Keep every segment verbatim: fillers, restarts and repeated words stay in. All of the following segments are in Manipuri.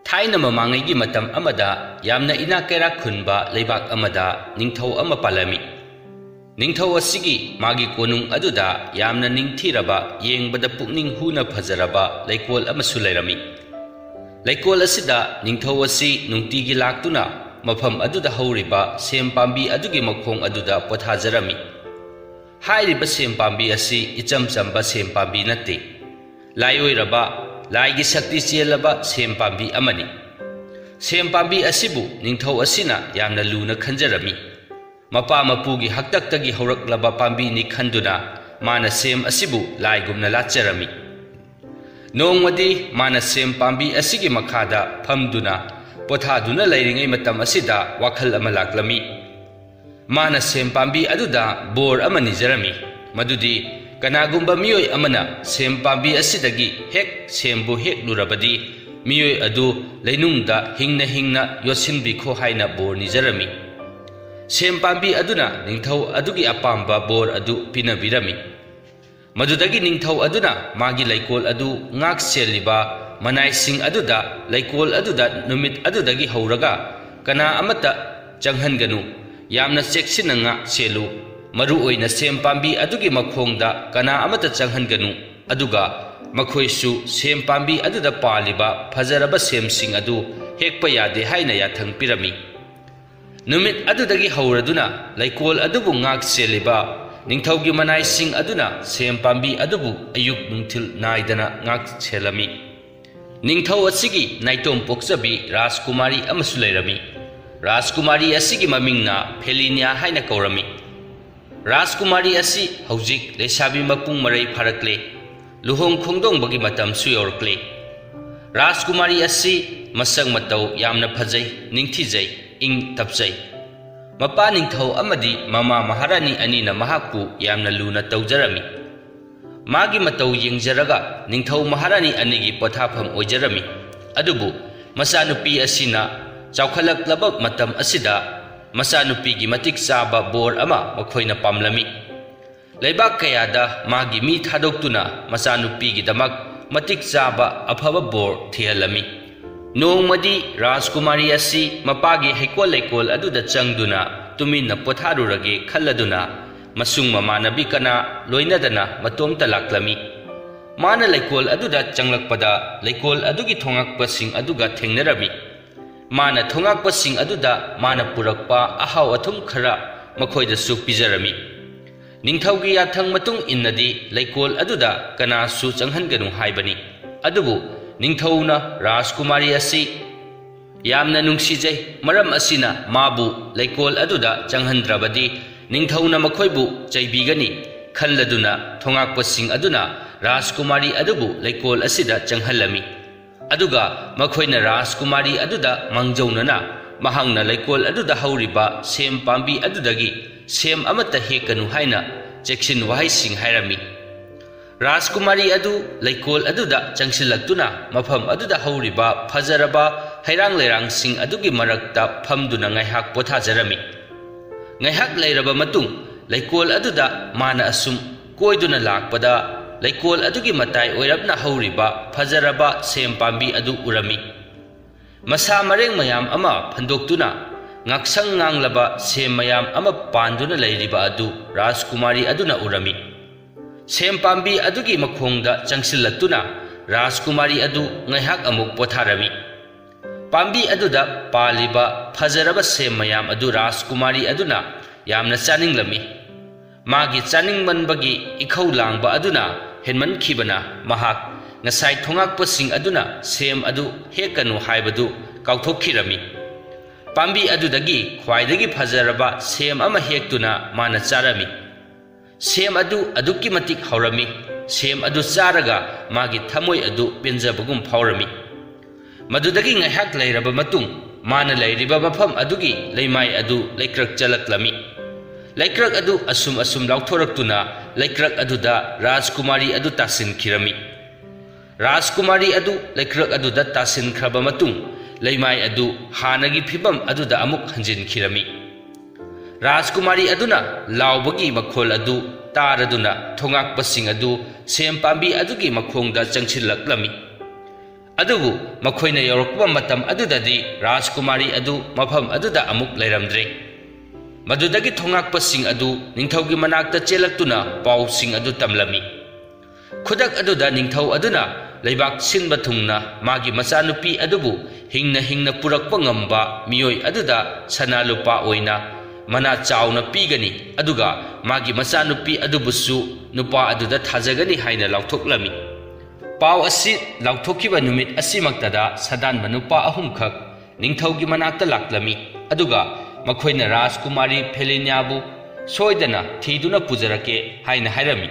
ꯊꯥꯏꯅ ꯃꯃꯥꯡꯉꯩꯒꯤ ꯃꯇꯝ ꯑꯃꯗ ꯌꯥꯝꯅ ꯏꯅꯥꯛ ꯀꯩꯔꯥꯛ ꯈꯨꯟꯕ ꯂꯩꯕꯥꯛ ꯑꯃꯗ ꯅꯤꯡꯊꯧ ꯑꯃ ꯄꯥꯜꯂꯝꯃꯤ꯫ ꯅꯤꯡꯊꯧ ꯑꯁꯤꯒꯤ ꯃꯥꯒꯤ ꯀꯣꯅꯨꯡ ꯑꯗꯨꯗ ꯌꯥꯝꯅ ꯅꯤꯡꯊꯤꯔꯕ, ꯌꯦꯡꯕꯗ ꯄꯨꯛꯅꯤꯡ ꯍꯨꯅ ꯐꯖꯔꯕ ꯂꯩꯀꯣꯜ ꯑꯃꯁꯨ ꯂꯩꯔꯝꯃꯤ꯫ ꯂꯩꯀꯣꯜ ꯑꯁꯤꯗ ꯅꯤꯡꯊꯧ ꯑꯁꯤ ꯅꯨꯡꯇꯤꯒꯤ ꯂꯥꯛꯇꯨꯅ ꯃꯐꯝ ꯑꯗꯨꯗ ꯍꯧꯔꯤꯕ ꯁꯦꯝ ꯄꯥꯝꯕꯤ ꯑꯗꯨꯒꯤ ꯃꯈꯣꯡ ꯑꯗꯨꯗ ꯄꯣꯊꯥꯖꯔꯝꯃꯤ꯫ ꯍꯥꯏꯔꯤꯕ ꯁꯦꯝ ꯄꯥꯝꯕꯤ ꯑꯁꯤ ꯏꯆꯝ ꯆꯝꯕ ꯁꯦꯝ ꯄꯥꯝꯕꯤ ꯅꯠꯇꯦ꯫ ꯂꯥꯏ ꯑꯣꯏꯔꯕ, ꯂꯥꯏꯒꯤ ꯁꯛꯇꯤ ꯆꯦꯜꯂꯕ ꯁꯦꯝ ꯄꯥꯝꯕꯤ ꯑꯃꯅꯤ꯫ ꯁꯦꯝ ꯄꯥꯝꯕꯤ ꯑꯁꯤꯕꯨ ꯅꯤꯡꯊꯧ ꯑꯁꯤꯅ ꯌꯥꯝꯅ ꯂꯨꯅ ꯈꯟꯖꯔꯝꯃꯤ꯫ ꯃꯄꯥ ꯃꯄꯨꯒꯤ ꯍꯥꯛꯇꯛꯇꯒꯤ ꯍꯧꯔꯛꯂꯕ ꯄꯥꯝꯕꯤꯅꯤ ꯈꯟꯗꯨꯅ ꯃꯥꯅ ꯁꯦꯝ ꯑꯁꯤꯕꯨ ꯂꯥꯏꯒꯨꯝꯅ ꯂꯥꯠꯆꯔꯝꯃꯤ꯫ ꯅꯣꯡꯃꯗꯤ ꯃꯥꯅ ꯁꯦꯝ ꯄꯥꯝꯕꯤ ꯑꯁꯤꯒꯤ ꯃꯈꯥꯗ ꯐꯝꯗꯨꯅ ꯄꯣꯊꯥꯗꯨꯅ ꯂꯩꯔꯤꯉꯩ ꯃꯇꯝ ꯑꯁꯤꯗ ꯋꯥꯈꯜ ꯑꯃ ꯂꯥꯛꯂꯝꯃꯤ꯫ ꯃꯥꯅ ꯁꯦꯝ ꯄꯥꯝꯕꯤ ꯑꯗꯨꯗ ꯕꯣꯔ ꯑꯃ ꯅꯤꯖꯔꯝꯃꯤ, ꯃꯗꯨꯗꯤ ꯀꯅꯥꯒꯨꯝꯕ ꯃꯤꯑꯣꯏ ꯑꯃꯅ ꯁꯦꯝ ꯄꯥꯝꯕꯤ ꯑꯁꯤꯗꯒꯤ ꯍꯦꯛ ꯁꯦꯝꯕꯨ ꯍꯦꯛꯂꯨꯔꯕꯗꯤ ꯃꯤꯑꯣꯏ ꯑꯗꯨ ꯂꯩꯅꯨꯡꯗ ꯍꯤꯡꯅ ꯍꯤꯡꯅ ꯌꯣꯠꯁꯤꯟꯕꯤꯈꯣ ꯍꯥꯏꯅ ꯕꯣꯔ ꯅꯤꯖꯔꯝꯃꯤ꯫ ꯁꯦꯝ ꯄꯥꯝꯕꯤ ꯑꯗꯨꯅ ꯅꯤꯡꯊꯧ ꯑꯗꯨꯒꯤ ꯑꯄꯥꯝꯕ ꯕꯣꯔ ꯑꯗꯨ ꯄꯤꯅꯕꯤꯔꯝꯃꯤ꯫ ꯃꯗꯨꯗꯒꯤ ꯅꯤꯡꯊꯧ ꯑꯗꯨꯅ ꯃꯥꯒꯤ ꯂꯩꯀꯣꯜ ꯑꯗꯨ ꯉꯥꯛ ꯁꯦꯜꯂꯤꯕ ꯃꯅꯥꯏꯁꯤꯡ ꯑꯗꯨꯗ ꯂꯩꯀꯣꯜ ꯑꯗꯨꯗ ꯅꯨꯃꯤꯠ ꯑꯗꯨꯗꯒꯤ ꯍꯧꯔꯒ ꯀꯅꯥ ꯑꯃꯠꯇ ꯆꯪꯍꯟꯒꯅꯨ, ꯌꯥꯝꯅ ꯆꯦꯛꯁꯤꯟꯅ ꯉꯥꯛ ꯁꯦꯜꯂꯨ, ꯃꯔꯨ ꯑꯣꯏꯅ ꯁꯦꯝ ꯄꯥꯝꯕꯤ ꯑꯗꯨꯒꯤ ꯃꯈꯣꯡꯗ ꯀꯅꯥ ꯑꯃꯠꯇ ꯆꯪꯍꯟꯒꯅꯨ, ꯑꯗꯨꯒ ꯃꯈꯣꯏꯁꯨ ꯁꯦꯝ ꯄꯥꯝꯕꯤ ꯑꯗꯨꯗ ꯄꯥꯜꯂꯤꯕ ꯐꯖꯔꯕ ꯁꯦꯝꯁꯤꯡ ꯑꯗꯨ ꯍꯦꯛꯄ ꯌꯥꯗꯦ ꯍꯥꯏꯅ ꯌꯥꯊꯪ ꯄꯤꯔꯝꯃꯤ꯫ ꯅꯨꯃꯤꯠ ꯑꯗꯨꯗꯒꯤ ꯍꯧꯔꯗꯨꯅ ꯂꯩꯀꯣꯜ ꯑꯗꯨꯕꯨ ꯉꯥꯛ ꯁꯦꯜꯂꯤꯕ ꯅꯤꯡꯊꯧꯒꯤ ꯃꯅꯥꯏꯁꯤꯡ ꯑꯗꯨꯅ ꯁꯦꯝ ꯄꯥꯝꯕꯤ ꯑꯗꯨꯕꯨ ꯑꯌꯨꯛ ꯅꯨꯡꯊꯤꯜ ꯅꯥꯏꯗꯅ ꯉꯥꯛ ꯁꯦꯜꯂꯝꯃꯤ꯫ ꯅꯤꯡꯊꯧ ꯑꯁꯤꯒꯤ ꯅꯥꯏꯇꯣꯝ ꯄꯣꯛꯆꯕꯤ ꯔꯥꯖꯀꯨꯃꯥꯔꯤ ꯑꯃꯁꯨ ꯂꯩꯔꯝꯃꯤ꯫ ꯔꯥꯖꯀꯨꯃꯥꯔꯤ ꯑꯁꯤꯒꯤ ꯃꯃꯤꯡꯅ ꯐꯦꯂꯤꯅꯤꯌꯥ ꯍꯥꯏꯅ ꯀꯧꯔꯝꯃꯤ꯫ ꯔꯥꯖꯀꯨꯃꯥꯔꯤ ꯑꯁꯤ ꯍꯧꯖꯤꯛ ꯂꯩꯁꯥꯕꯤ ꯃꯄꯨꯡ ꯃꯔꯩ ꯐꯥꯔꯛꯂꯦ, ꯂꯨꯍꯣꯡ ꯈꯣꯡꯗꯣꯡꯕꯒꯤ ꯃꯇꯝꯁꯨ ꯌꯧꯔꯛꯂꯦ꯫ ꯔꯥꯖꯀꯨꯃꯥꯔꯤ ꯑꯁꯤ ꯃꯁꯛ ꯃꯇꯧ ꯌꯥꯝꯅ ꯐꯖꯩ, ꯅꯤꯡꯊꯤꯖꯩ, ꯏꯪ ꯇꯞꯆꯩ꯫ ꯃꯄꯥ ꯅꯤꯡꯊꯧ ꯑꯃꯗꯤ ꯃꯃꯥ ꯃꯍꯥꯔꯥꯅꯤ ꯑꯅꯤꯅ ꯃꯍꯥꯛꯄꯨ ꯌꯥꯝꯅ ꯂꯨꯅ ꯇꯧꯖꯔꯝꯃꯤ꯫ ꯃꯥꯒꯤ ꯃꯇꯧ ꯌꯦꯡꯖꯔꯒ ꯅꯤꯡꯊꯧ ꯃꯍꯥꯔꯥꯅꯤ ꯑꯅꯤꯒꯤ ꯄꯣꯊꯥꯐꯝ ꯑꯣꯏꯖꯔꯝꯃꯤ꯫ ꯑꯗꯨꯕꯨ ꯃꯆꯥꯅꯨꯄꯤ ꯑꯁꯤꯅ ꯆꯥꯎꯈꯠꯂꯛꯂꯕ ꯃꯇꯝ ꯑꯁꯤꯗ ꯃꯆꯥꯅꯨꯄꯤꯒꯤ ꯃꯇꯤꯛ ꯆꯥꯕ ꯕꯣꯔ ꯑꯃ ꯃꯈꯣꯏꯅ ꯄꯥꯝꯂꯝꯃꯤ꯫ ꯂꯩꯕꯥꯛ ꯀꯌꯥꯗ ꯃꯥꯒꯤ ꯃꯤ ꯊꯥꯗꯣꯛꯇꯨꯅ ꯃꯆꯥꯅꯨꯄꯤꯒꯤꯗꯃꯛ ꯃꯇꯤꯛ ꯆꯥꯕ ꯑꯐꯕ ꯕꯣꯔ ꯊꯤꯍꯜꯂꯝꯃꯤ꯫ ꯅꯣꯡꯃꯗꯤ ꯔꯥꯖꯀꯨꯃꯥꯔꯤ ꯑꯁꯤ ꯃꯄꯥꯒꯤ ꯍꯩꯀꯣꯜ ꯂꯩꯀꯣꯜ ꯑꯗꯨꯗ ꯆꯪꯗꯨꯅ ꯇꯨꯃꯤꯟꯅ ꯄꯣꯊꯥꯔꯨꯔꯒꯦ ꯈꯜꯂꯗꯨꯅ ꯃꯁꯨꯡ ꯃꯃꯥꯟꯅꯕꯤ ꯀꯅꯥ ꯂꯣꯏꯅꯗꯅ ꯃꯇꯣꯝꯇ ꯂꯥꯛꯂꯝꯃꯤ꯫ ꯃꯥꯅ ꯂꯩꯀꯣꯜ ꯑꯗꯨꯗ ꯆꯪꯂꯛꯄꯗ ꯂꯩꯀꯣꯜ ꯑꯗꯨꯒꯤ ꯊꯣꯉꯛꯄꯁꯤꯡ ꯑꯗꯨꯒ ꯊꯦꯡꯅꯔꯝꯃꯤ꯫ ꯃꯥꯅ ꯊꯣꯉꯛꯄꯁꯤꯡ ꯑꯗꯨꯗ ꯃꯥꯅ ꯄꯨꯔꯛꯄ ꯑꯍꯥꯎ ꯑꯊꯨꯝ ꯈꯔ ꯃꯈꯣꯏꯗꯁꯨ ꯄꯤꯖꯔꯝꯃꯤ꯫ ꯅꯤꯡꯊꯧꯒꯤ ꯌꯥꯊꯪ ꯃꯇꯨꯡ ꯏꯟꯅꯗꯤ ꯂꯩꯀꯣꯜ ꯑꯗꯨꯗ ꯀꯅꯥꯁꯨ ꯆꯪꯍꯟꯒꯅꯨ ꯍꯥꯏꯕꯅꯤ꯫ ꯑꯗꯨꯕꯨ ꯅꯤꯡꯊꯧꯅ ꯔꯥꯖꯀꯨꯃꯥꯔꯤ ꯑꯁꯤ ꯌꯥꯝꯅ ꯅꯨꯡꯁꯤꯖꯩ, ꯃꯔꯝ ꯑꯁꯤꯅ ꯃꯥꯕꯨ ꯂꯩꯀꯣꯜ ꯑꯗꯨꯗ ꯆꯪꯍꯟꯗ꯭ꯔꯕꯗꯤ ꯅꯤꯡꯊꯧꯅ ꯃꯈꯣꯏꯕꯨ ꯆꯩꯕꯤꯒꯅꯤ ꯈꯜꯂꯗꯨꯅ ꯊꯣꯉꯥꯛꯄꯁꯤꯡ ꯑꯗꯨꯅ ꯔꯥꯖꯀꯨꯃꯥꯔꯤ ꯑꯗꯨꯕꯨ ꯂꯩꯀꯣꯜ ꯑꯁꯤꯗ ꯆꯪꯍꯜꯂꯝꯃꯤ꯫ ꯑꯗꯨꯒ ꯃꯈꯣꯏꯅ ꯔꯥꯖꯀꯨꯃꯥꯔꯤ ꯑꯗꯨꯗ ꯃꯥꯡꯖꯧꯅꯅ ꯃꯍꯥꯛꯅ ꯂꯩꯀꯣꯜ ꯑꯗꯨꯗ ꯍꯧꯔꯤꯕ ꯁꯦꯝ ꯄꯥꯝꯕꯤ ꯑꯗꯨꯗꯒꯤ ꯁꯦꯝ ꯑꯃꯠꯇ ꯍꯦꯛꯀꯅꯨ ꯍꯥꯏꯅ ꯆꯦꯛꯁꯤꯟ ꯋꯥꯍꯩꯁꯤꯡ ꯍꯥꯏꯔꯝꯃꯤ꯫ ꯔꯥꯖꯀꯨꯃꯥꯔꯤ ꯑꯗꯨ ꯂꯩꯀꯣꯜ ꯑꯗꯨꯗ ꯆꯪꯁꯤꯜꯂꯛꯇꯨꯅ ꯃꯐꯝ ꯑꯗꯨꯗ ꯍꯧꯔꯤꯕ ꯐꯖꯔꯕ ꯍꯩꯔꯥꯡ ꯂꯩꯔꯥꯡꯁꯤꯡ ꯑꯗꯨꯒꯤ ꯃꯔꯛꯇ ꯐꯝꯗꯨꯅ ꯉꯥꯏꯍꯥꯛ ꯄꯣꯊꯥꯖꯔꯝꯃꯤ꯫ ꯉꯥꯏꯍꯥꯛ ꯂꯩꯔꯕ ꯃꯇꯨꯡ ꯂꯩꯀꯣꯜ ꯑꯗꯨꯗ ꯃꯥꯅ ꯑꯁꯨꯝ ꯀꯣꯏꯗꯨꯅ ꯂꯥꯛꯄꯗ ꯂꯩꯀꯣꯜ ꯑꯗꯨꯒꯤ ꯃꯇꯥꯏ ꯑꯣꯏꯔꯞꯅ ꯍꯧꯔꯤꯕ ꯐꯖꯔꯕ ꯁꯦꯝ ꯄꯥꯝꯕꯤ ꯑꯗꯨ ꯎꯔꯝꯃꯤ꯫ ꯃꯁꯥ ꯃꯔꯦꯡ ꯃꯌꯥꯝ ꯑꯃ ꯐꯟꯗꯣꯛꯇꯨꯅ ꯉꯥꯛꯁꯪ ꯉꯥꯡꯂꯕ ꯁꯦꯝ ꯃꯌꯥꯝ ꯑꯃ ꯄꯥꯟꯗꯨꯅ ꯂꯩꯔꯤꯕ ꯑꯗꯨ ꯔꯥꯖꯀꯨꯃꯥꯔꯤ ꯑꯗꯨꯅ ꯎꯔꯝꯃꯤ꯫ ꯁꯦꯝ ꯄꯥꯝꯕꯤ ꯑꯗꯨꯒꯤ ꯃꯈꯣꯡꯗ ꯆꯪꯁꯤꯜꯂꯛꯇꯨꯅ ꯔꯥꯖꯀꯨꯃꯥꯔꯤ ꯑꯗꯨ ꯉꯥꯏꯍꯥꯛ ꯑꯃꯨꯛ ꯄꯣꯊꯥꯔꯝꯃꯤ꯫ ꯄꯥꯝꯕꯤ ꯑꯗꯨꯗ ꯄꯥꯜꯂꯤꯕ ꯐꯖꯔꯕ ꯁꯦꯝ ꯃꯌꯥꯝ ꯑꯗꯨ ꯔꯥꯖꯀꯨꯃꯥꯔꯤ ꯑꯗꯨꯅ ꯌꯥꯝꯅ ꯆꯥꯅꯤꯡꯂꯝꯃꯤ꯫ ꯃꯥꯒꯤ ꯆꯥꯅꯤꯡꯃꯟꯕꯒꯤ ꯏꯈꯧ ꯂꯥꯡꯕ ꯑꯗꯨꯅ ꯍꯦꯟꯃꯟꯈꯤꯕꯅ ꯃꯍꯥꯛ ꯉꯁꯥꯏ ꯊꯣꯉꯥꯛꯄꯁꯤꯡ ꯑꯗꯨꯅ ꯁꯦꯝ ꯑꯗꯨ ꯍꯦꯛꯀꯅꯨ ꯍꯥꯏꯕꯗꯨ ꯀꯥꯎꯊꯣꯛꯈꯤꯔꯝꯃꯤ꯫ ꯄꯥꯝꯕꯤ ꯑꯗꯨꯗꯒꯤ ꯈ꯭ꯋꯥꯏꯗꯒꯤ ꯐꯖꯔꯕ ꯁꯦꯝ ꯑꯃ ꯍꯦꯛꯇꯨꯅ ꯃꯥꯅ ꯆꯥꯔꯝꯃꯤ꯫ ꯁꯦꯝ ꯑꯗꯨ ꯑꯗꯨꯛꯀꯤ ꯃꯇꯤꯛ ꯍꯥꯎꯔꯝꯃꯤ꯫ ꯁꯦꯝ ꯑꯗꯨ ꯆꯥꯔꯒ ꯃꯥꯒꯤ ꯊꯃꯣꯏ ꯑꯗꯨ ꯄꯦꯟꯖꯕꯒꯨꯝ ꯐꯥꯎꯔꯝꯃꯤ꯫ ꯃꯗꯨꯗꯒꯤ ꯉꯥꯏꯍꯥꯛ ꯂꯩꯔꯕ ꯃꯇꯨꯡ ꯃꯥꯅ ꯂꯩꯔꯤꯕ ꯃꯐꯝ ꯑꯗꯨꯒꯤ ꯂꯩꯃꯥꯏ ꯑꯗꯨ ꯂꯩꯀ꯭ꯔꯛ ꯆꯠꯂꯛꯂꯝꯃꯤ꯫ ꯂꯩꯀ꯭ꯔꯛ ꯑꯗꯨ ꯑꯁꯨꯝ ꯑꯁꯨꯝ ꯂꯥꯎꯊꯣꯔꯛꯇꯨꯅ ꯂꯩꯀ꯭ꯔꯛ ꯑꯗꯨꯗ ꯔꯥꯖꯀꯨꯃꯥꯔꯤ ꯑꯗꯨ ꯇꯥꯁꯤꯟꯈꯤꯔꯝꯃꯤ꯫ ꯔꯥꯖꯀꯨꯃꯥꯔꯤ ꯑꯗꯨ ꯂꯩꯀ꯭ꯔꯛ ꯑꯗꯨꯗ ꯇꯥꯁꯤꯟꯈ꯭ꯔꯕ ꯃꯇꯨꯡ ꯂꯩꯃꯥꯏ ꯑꯗꯨ ꯍꯥꯟꯅꯒꯤ ꯐꯤꯕꯝ ꯑꯗꯨꯗ ꯑꯃꯨꯛ ꯍꯟꯖꯤꯟꯈꯤꯔꯝꯃꯤ꯫ ꯔꯥꯖꯀꯨꯃꯥꯔꯤ ꯑꯗꯨꯅ ꯂꯥꯎꯕꯒꯤ ꯃꯈꯣꯜ ꯑꯗꯨ ꯇꯥꯔꯗꯨꯅ ꯊꯣꯉꯥꯛꯄꯁꯤꯡ ꯑꯗꯨ ꯁꯦꯝ ꯄꯥꯝꯕꯤ ꯑꯗꯨꯒꯤ ꯃꯈꯣꯡꯗ ꯆꯪꯁꯤꯜꯂꯛꯂꯝꯃꯤ꯫ ꯑꯗꯨꯕꯨ ꯃꯈꯣꯏꯅ ꯌꯧꯔꯛꯄ ꯃꯇꯝ ꯑꯗꯨꯗꯗꯤ ꯔꯥꯖꯀꯨꯃꯥꯔꯤ ꯑꯗꯨ ꯃꯐꯝ ꯑꯗꯨꯗ ꯑꯃꯨꯛ ꯂꯩꯔꯝꯗ꯭ꯔꯦ꯫ ꯃꯗꯨꯗꯒꯤ ꯊꯣꯉꯥꯛꯄꯁꯤꯡ ꯑꯗꯨ ꯅꯤꯡꯊꯧꯒꯤ ꯃꯅꯥꯛꯇ ꯆꯦꯜꯂꯛꯇꯨꯅ ꯄꯥꯎꯁꯤꯡ ꯑꯗꯨ ꯇꯝꯂꯝꯃꯤ꯫ ꯈꯨꯗꯛ ꯑꯗꯨꯗ ꯅꯤꯡꯊꯧ ꯑꯗꯨꯅ ꯂꯩꯕꯥꯛ ꯁꯤꯟꯕ ꯊꯨꯡꯅ ꯃꯥꯒꯤ ꯃꯆꯥꯅꯨꯄꯤ ꯑꯗꯨꯕꯨ ꯍꯤꯡꯅ ꯍꯤꯡꯅ ꯄꯨꯔꯛꯄ ꯉꯝꯕ ꯃꯤꯑꯣꯏ ꯑꯗꯨꯗ ꯁꯅꯥ ꯂꯨꯄꯥ ꯑꯣꯏꯅ ꯃꯅꯥ ꯆꯥꯎꯅ ꯄꯤꯒꯅꯤ, ꯑꯗꯨꯒ ꯃꯥꯒꯤ ꯃꯆꯥꯅꯨꯄꯤ ꯑꯗꯨꯕꯨꯁꯨ ꯅꯨꯄꯥ ꯑꯗꯨꯗ ꯊꯥꯖꯒꯅꯤ ꯍꯥꯏꯅ ꯂꯥꯎꯊꯣꯛꯂꯝꯃꯤ꯫ ꯄꯥꯎ ꯑꯁꯤ ꯂꯥꯎꯊꯣꯛꯈꯤꯕ ꯅꯨꯃꯤꯠ ꯑꯁꯤꯃꯛꯇꯗ ꯁꯗꯥꯟꯕ ꯅꯨꯄꯥ ꯑꯍꯨꯝꯈꯛ ꯅꯤꯡꯊꯧꯒꯤ ꯃꯅꯥꯛꯇ ꯂꯥꯛꯂꯝꯃꯤ, ꯑꯗꯨꯒ ꯃꯈꯣꯏꯅ ꯔꯥꯖꯀꯨꯃꯥꯔꯤ ꯐꯦꯂꯤꯅꯤꯌꯥꯕꯨ ꯁꯣꯏꯗꯅ ꯊꯤꯗꯨꯅ ꯄꯨꯖꯔꯛꯀꯦ ꯍꯥꯏꯅ ꯍꯥꯏꯔꯝꯃꯤ꯫